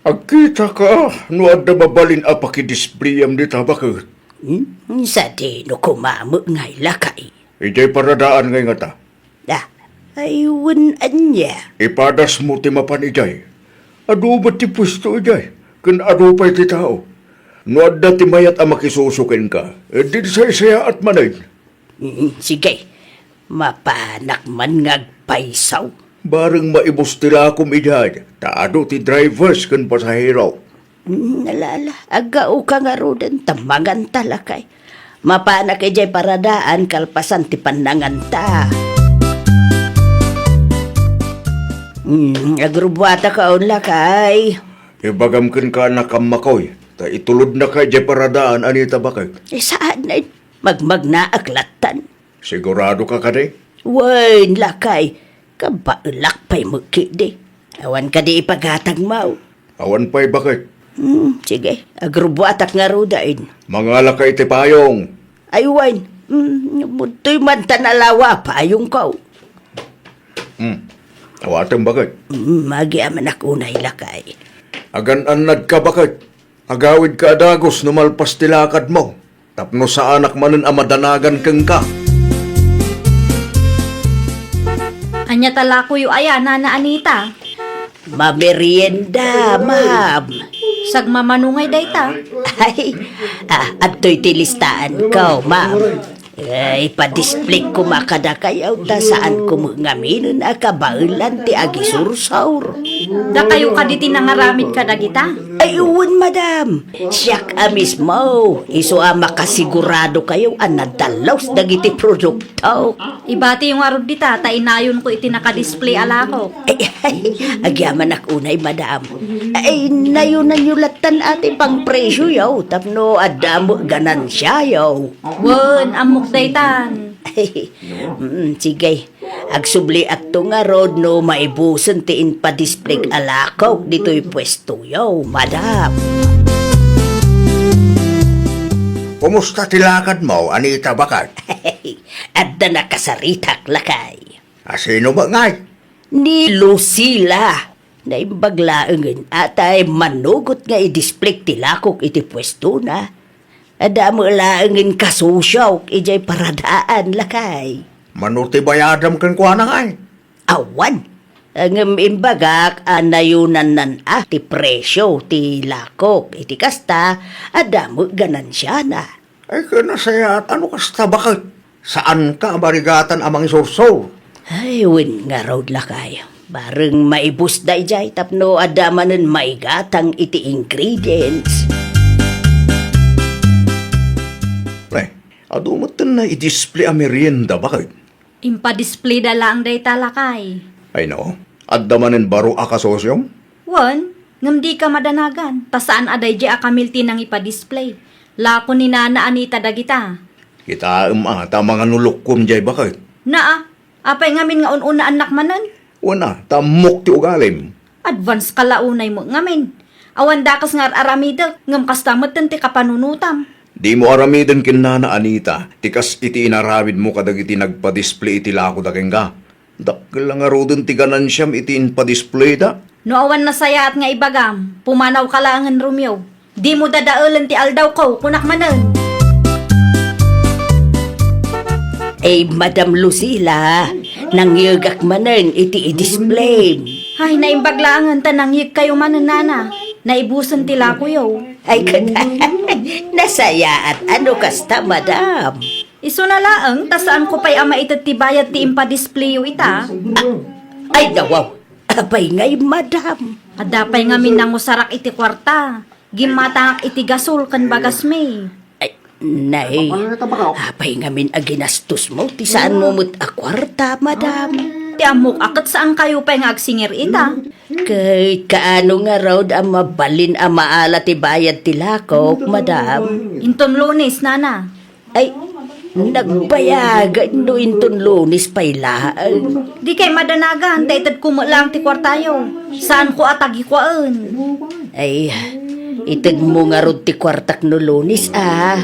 Agkitaka no adda mabalin a pakidisplayam dita, baket? Hmm? Sadino koma met ngay, lakay? Idiay paradaan ngay ngata. Ah, ay, wen ania? Ipadasmo ti mapan idiay. Adu met ti puesto idiay, ken adu pay ti tao. No adda ti mayat a makisuso kenka, eh, di saysayaat manen. Mm, sige. Mapanak man nga agpayso. Bareng maibus ti lakom idiay, ta adu ti drivers ken pasahero. Mm, ala, ala, aggaoka ngaruden, ta manganta, lakay. Mapanak idiay paradaan kalpasan ti pannanganta. Mm, agrubbuataka, lakay. Ibagam kenka, anak, ammakoy, ta itulodnaka idiay paradaan, Anita, baket. Eh, saan, eh, magmagnaak lattan. Siguradoka kadi? Wen, lakay, kabaelak pay met ketdi. Awan kadi ipagatangmo? Awan pay, baket. Hmm, sige, agrubbuatak ngaruden. Mangalaka iti payong. Ay, wen, hmm, budtoy man ta nalawa payongko. Hmm, awatem, baket. Hmm, agyamanak unay, lakay. Agan-annadka, baket. Agawidka a dagus no malpas ti lakadmo, tapno saanak manen a madanagan kenka. Ania ta lakoyo aya, Nana Anita? Mamerienda, ma'am. Sagmamano ngay dayta? Ay, ah, adtoy ti listaanko, ma'am. Eh, ipa-display koma kadakayo ta saan koma ngaminen a kabaelan ti agisursor. Dakayo kadi ti nangaramid kadagita? Ay, wen, madam. Siak a mismo. Isu a makasiguradokayo a nadalus dagiti produkto. Ibatiyo ngarud dita, ta inayonko iti naka-display a lakok. Ay, ay, agyamanak unay, madam. Ay, nayonanyo lattan a ti pangpresioyo, tapno adda met ganansiayo. Wen, ammok daytan. Mm, sige. Agsubliakto ngarud no maibusen ti impa-display a lakok ditoy puestoyo, madam. Kumusta ti lakadmo, Anita, baket? Adda nakasaritak, lakay. A, sino met ngay? Ni Lucila. Naimbag laengen a tay manugot nga i-display ti lakok iti puestona. Adda met laengen kasosiok idiay paradaan, lakay. Mano ti bayadam kenkuana ngay? Awan. Ngem imbagak a nayonannan a ti presio ti lakok. Iti kasta, adda met ganansiana. Ay, ken nasayaat, ano kasta, baket? Saanka a marigatan a mangisursor? Ay, wen ngarud, lakay. Bareng maibus daydiay tapno adda manen maigatang iti ingredients. Ay, adu metten a i-display a merienda, baket? Impa-displayda laeng dayta, lakay. Ay, no? Adda manen baro a kasosiom? Wen, ngem dika madanagan, ta saan a daydiay a kamil ti nangipa-display. Lako ni Nana Anita dagita. Kitaem a, ta manganulokkom diay, baket. Naa, apay ngamin nga un-unaannak manen? Wen a, ta ammok ti ugalim. Advance ka la unay met ngamin. Awan dakes nga ar-aramidek, ngem kasta metten ti kapanunotam. Dimo aramiden ken Nana Anita ti kas iti inaramidmo kadagiti nagpa-display iti lakoda kenka. Dakkel a ngaruden ti ganansiam iti impa-displayda. No awan nasayaat nga ibagam, pumanawka laengen, Romeo. Dimo dadaelen ti aldawko, kunak manen. Ay, Madam Lucila, nangyegak manen iti i-display. Ay, naimbag laengen ta nangyegkayo manen, Nana. Naibusen ti lakoyo. Ay, kada. Nasayaat a no kasta, madam. Isuna laeng, ta saanko pay a maited ti bayad ti impa-displayo ita. Ah, ay, dawaw. Apay ngay, madam? Adda pay ngamin nangusarak iti kuarta. Gimmatangak iti gasol ken bagasmi. Ay, nay. Apay ngamin a ginastosmo ti saanmo met a kuarta, madam? Ti ammok a ket saankayo pay nga agsingir ita. Ket kaano ngarud a mabalin a maala ti bayad ti lakok, madam? Inton Lunes, Nana. Ay, nagbayagen no inton Lunes pay laeng. Dikay madanagan, ta itedko met laeng ti kuartayo. Saanko a tagikuaen. Ay, itedmo ngarud ti kuartak no Lunes, a.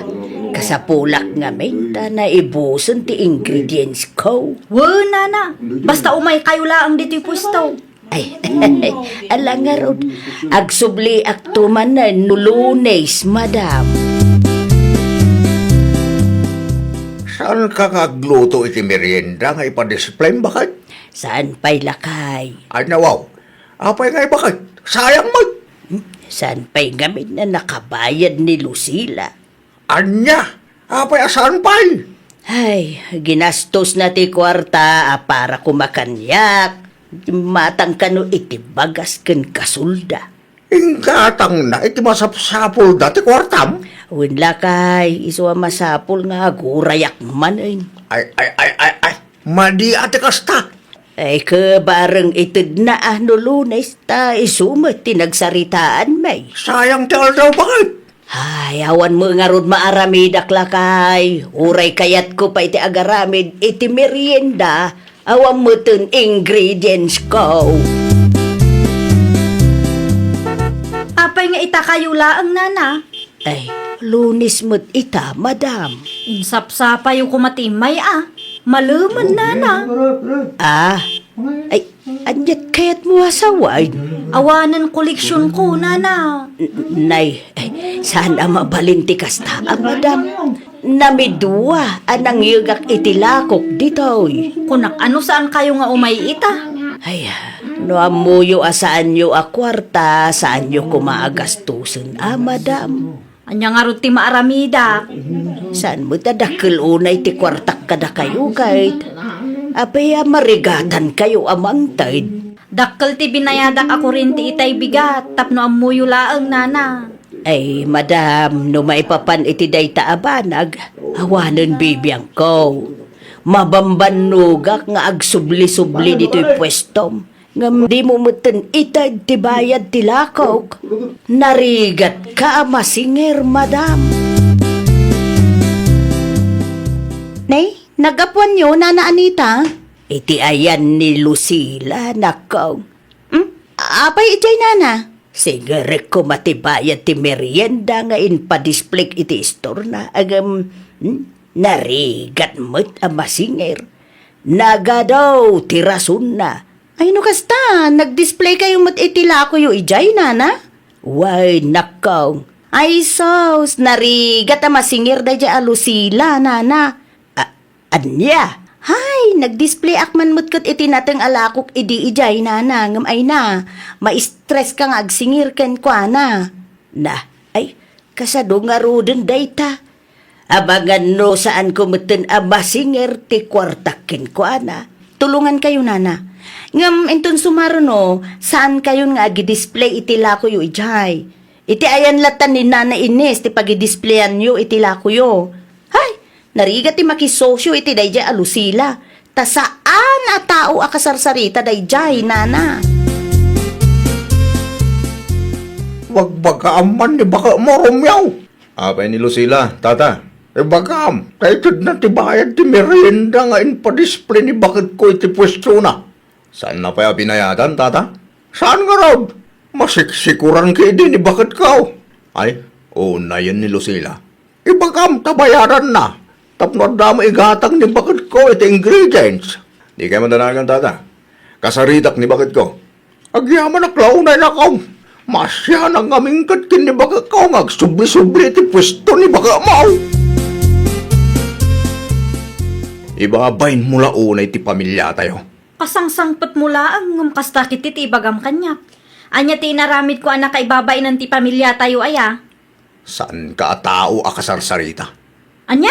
Kasapulak ngamin ta naibusen ti ingredientsko. Wen, Nana, basta umaykayo laeng ditoy puesto. Ay, ala ngarud, agsubliakto manen no Lunes, madam. Saanka nga agluto iti merienda nga ipa-display, baket? Saan pay, lakay? Ania, wow. Apay nga ibaket? Sayang met. Saan pay ngamin a nakabayad ni Lucila? Ania? Apay a saan pay? Ay, ginastosna ti kuarta a para kumakaniak. Matang kano iti bagas ken kasolda. Inggatangna iti masapsapulda ti kuartam? Wen, lakay, isu a masapul nga agurayak manen. Ay, ay, ay, ay, ay. Madi a ti kasta. Ay, kabareng itedna a no Lunes, ta isu met ti nagsaritaanmi. Sayang ti aldaw, baket? Ay, awan met ngarud maaramidak, lakay. Uray kayatko pay ti agaramid iti merienda, awan metten ingredients ko. Apay nga ita kayo laeng, nana? Ay, Lunes met ita, madam. Insapsapayo koma ti immay a. Malemen, nana. Ah, ay, aniat kayatmo a sawen? Awanen koleksionko, nana. N-, nay, ay, saan a mabalin ti kasta, a, madam? Namidua a nangyegak iti lakok ditoy. Kunak, ano saan kayo nga umay ita? Ay, no ammoyo a saanyo a kuarta, saanyo koma a gastusen, a, madam. Ania ngarud ti maaramidak? Saan met a dakkel unay ti kuartak kadakayo, ket apay a marigatan kayo a mangted? Dakkel ti binayadak a kurente itay bigat tapno ammoyo laeng, nana. Ay, madam, no maipapan iti dayta a banag, awanen bibiangko. Mabambannogak nga agsubli-subli ditoy puestom. Ngem dimo metten ited ti bayad ti lakok. Narigatka a masinger, madam. Nay, naggapuanyo, Nana Anita? Iti ayan ni Lucila, nakong. Hmm? Apay idiay, Nana? Singerek koma ti bayad ti merienda nga impadisplay iti istorna, ngem, hmm, narigat met a masinger. Nagadu ti rasonna. Ay, no kasta, nagdisplay kayo met iti lakoyo idiay, nana? Wen, nakong. Ay, sus, narigat a masinger daydiay a Lucila, nana. A-, ania? Hay, nagdisplayak man met ket iti nateng a lakok idi idiay, nana, ngem ay na, ma-stress ka nga agsingir kenkuana. Na, ay, kasano ngaruden dayta? Amangan no saanko metten a masinger ti kuartak kenkuana. Tulongan kayo, nana. Ngem inton sumaro no, saan kayon nga agidisplay iti lakoyo idiay. Iti ayan latta ni Nana Ines ti pagidisplayanyo iti lakoyo. Hay, narigat ti makisosyo iti daydiay a Lucila. Ta saan a tao a kasarsarita daydiay, nana. Bagbagaam man ni baketmo, Romeo. Apay ni Lucila, tata? Ibagam, ta itedna ti bayad ti merienda nga impadisplay ni baketko iti puestona. Saanna pay a binayadan, tata? Saan ngarud? Masiksikuran ketdi ni baketko. Ay, unayen ni Lucila. Ibagam ta bayadanna. Tapno adda met igatang ni baketko iti ingredients. Dikay madanagan, tata. Kasaritak ni baketko. Agyamanak la unay, nako. Maasianak ngamin ket ken ni baketko nga agsubli-subli iti puesto ni baketmo. Ibabainmo la unay ti pamiliatayo. Kasangsangpetmo laeng ngem kasta ketdi ti ibagam kaniak. Ania ti inaramidko a nakaibabainan ti pamiliatayo aya? Saanka a tao a kasarsarita. Ania?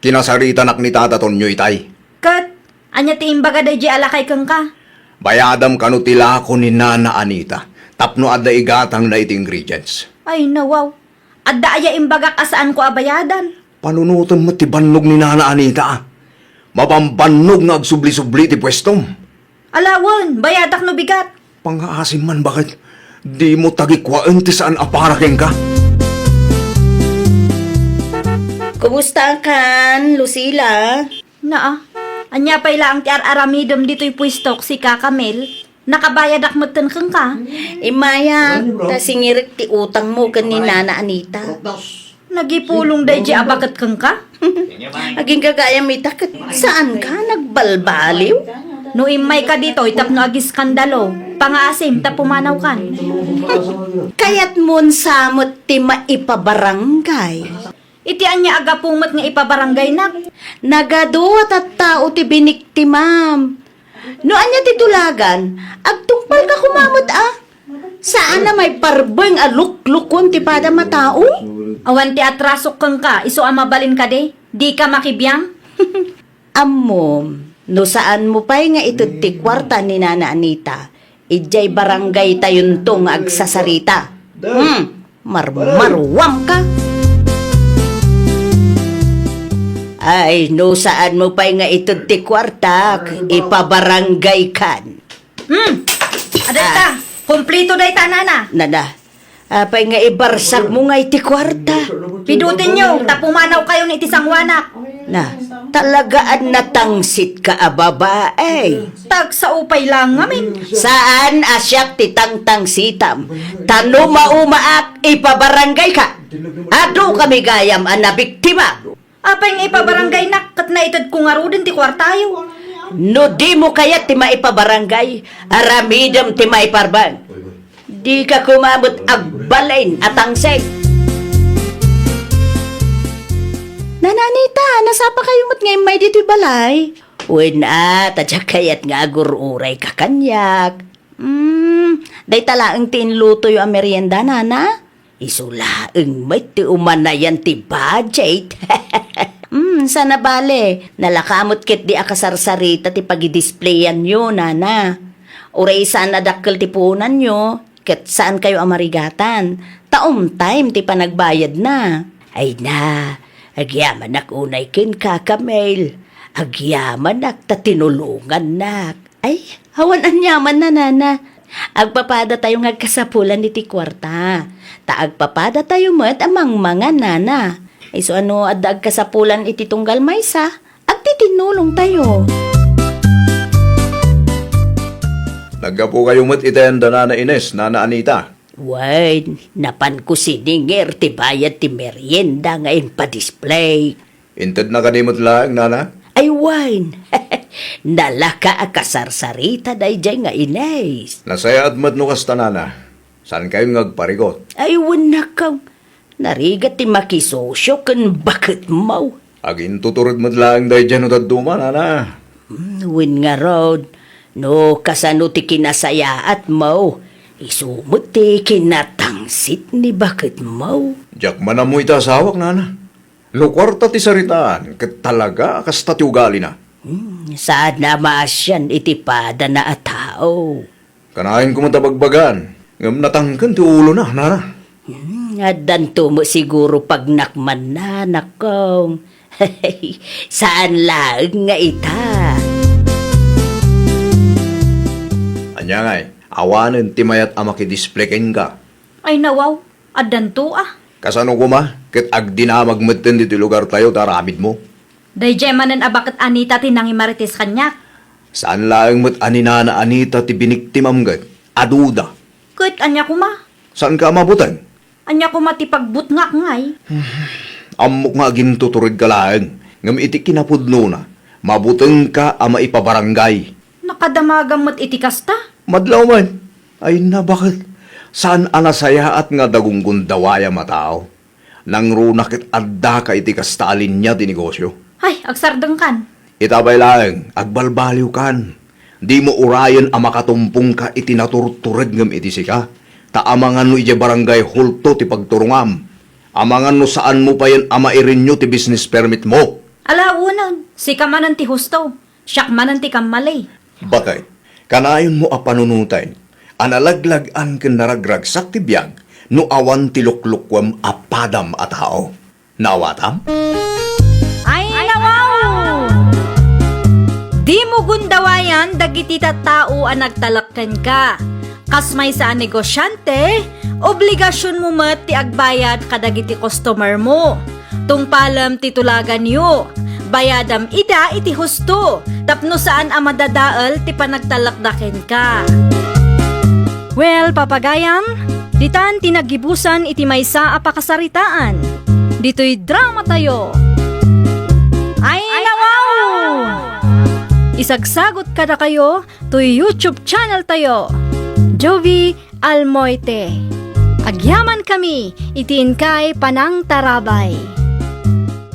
Kinasaritanak ni Tata Tonyo itay. Ket ania ti imbaga daydiay a lakay kenka? Bayadam kano ti lako ni Nana Anita tapno adda igatangna iti ingredients. Ay, nawaw. Adda aya imbagak a saanko a bayadan? Panunotem met ti bannog ni Nana Anita, a. Mabambannog nga agsubli-subli ti puestom. Ala wen, bayadak no bigat. Pangaasim man, baket. Dimo tagikuaen ti saan a para kenka. Kumusta kan, Lucila? Naa, ania pay laeng ti ar-aramidem ditoy puestok, sika, Camel? Nakabayadak metten kenka? Immayak, ta singirek ti utangmo ken ni Nana Anita. Nagipulong daydiay a baket kenka? Agingga gayam ita ket saanka nagbalbaliw? No immayka ditoy tapno agiskandalo, pangaasim ta pumanawkan. Kayatmon sa met ti maipabarangay. Iti ania a gapu met nga ipabaranggaynak? Nagadu a tattao ti biniktimam. No ania ti tulagan, agtungpalka koma met a. Saan a maiparbeng a luklukuem ti padam a tao? Awan ti atrasok kenka, isu a mabalin kadi, dika makibiang? Ammom, no saanmo pay nga ited ti kuarta ni Nana Anita, idiay barangay tayonto nga agsasarita. Hmm, marmaruamka. Ay, no saanmo pay nga ited ti kuartak, ipabarangaykan. Hmm, adayta, kumplito dayta, Nana. Nana, apay nga ibarsagmo nga iti kuarta? Pidutenyo, ta pumanawkayon iti sangoanak. Na, talaga a natangsitka a babae. Tagsao pay lang ngamin. Saan a siak ti tangtangsitam. Ta no maumaak, ipabarangayka. Adu kami gayam a nabiktima. Apay nga ipabarangaynak ket naitedko ngaruden ti kuartayo? No dimo kayat ti maipabarangay, aramidem ti maiparbeng. Dika koma met agbalin a tangsit. Nana Anita, nasapakayo met nga immay ditoy balay? Wen a, ta diak kayat nga agur-urayka kaniak. Hmm, dayta laeng ti inlutoyo a merienda, Nana? Isu laeng met ti umanayan ti budget. Hmm, saan a bale, nalaka met ketdi a kasarsarita ti pagidisplayanyo, Nana. Uray saan a dakkel ti puonanyo, ket saankayo a marigatan, ta on time ti panagbayadna. Ay na, agyamanak unay kenka, Camille. Agyamanak ta tinulongannak. Ay, awan aniamanna, Nana. Agpapadatayo nga agkasapulan iti kuarta. Ta agpapadatayo met a mangmangan, Nana. Isu a no adda agkasapulan iti tunggal maysa, agtitinnulongtayo. Naggapukayo met iti ayan da Nana Ines, Nana Anita? Wen, napanko siningir ti bayad ti merienda nga impadisplay. Intedna kadi met laeng, Nana? Ay, wen. Nalaka a kasarsarita daydiay nga Ines. Nasayaat met no kasta, Nana. Saankayon nga agparikut? Ay, wen, nakkaw. Narigat ti makisosio ken baketmo. Agintutured met laeng daydiay no dadduma, Nana. Hmm, wen ngarud, no kasano ti kinasayaatmo, isu met ti kinatangsit ni baketmo. Diak man ammo iti asawak, Nana. No kuarta ti saritaan, ket talaga a kasta ti ugalina. Hmm, saan a maasian iti padana a tao. Kanayon koma ta bagbagaan, ngem natangken ti ulona, Nana. Hmm, addanto met siguro pagnakmanna, nakkaw. Saan laeng nga ita. Ania ngay, awanen ti mayat a makidisplay kenka? Ay, nawaw. Addanto a. Kasano koma, ket agdinamag metten ditoy lugartayo ta aramidmo? Daydiay manen a baket Anita ti nangimarites kaniak. Saan laeng met a ni Nana Anita ti biniktimam ket aduda. Ket ania koma? Saanka a mabuteng? Ania koma ti pagbutngak ngay? Ammok nga agintuturedka laeng, ngem iti kinapudnona, mabutengka a maipabarangay. Nakadamagam met iti kasta? Madlaw met. Ay, nabaket. Saan a nasayaat nga dagunggundawayan a tao. Nangruna ket addaka iti kasta a linia ti negosio. Ay, agsardengkan. Ita pay laeng, agbalbaliwkan. Dimo urayen a makatumpongka iti naturtured ngem iti sika. Ta amangan no idiay barangay hallto ti pagturongam. Amangan no saanmo payen a mairenew ti business permitmo. Ala, unen, sika manen ti husto. Siak manen ti kammali. Baket, kanayonmo a panunoten a nalaglag-an ken naragragsak ti biag no awan ti luklukuem a padam a tao. Naawatam? Ay, nawaw! Dimo gundawayan dagiti tattao a nagtalek kenka. Kas maysa a negosiante, obligasionmo met ti agbayad kadagiti customermo. Tungpalem ti tulaganyo. Bayadam ida iti husto, tapno saan a madadael ti panagtalekda kenka. Well, papagayam, ditan ti naggibusan iti maysa a pakasaritaan. Ditoy dramatayo. Ay, nawaw! Isagsagot kadakayo toy YouTube channel tayo, Jovie Almoite. Agyamankami iti inkay panangtarabay.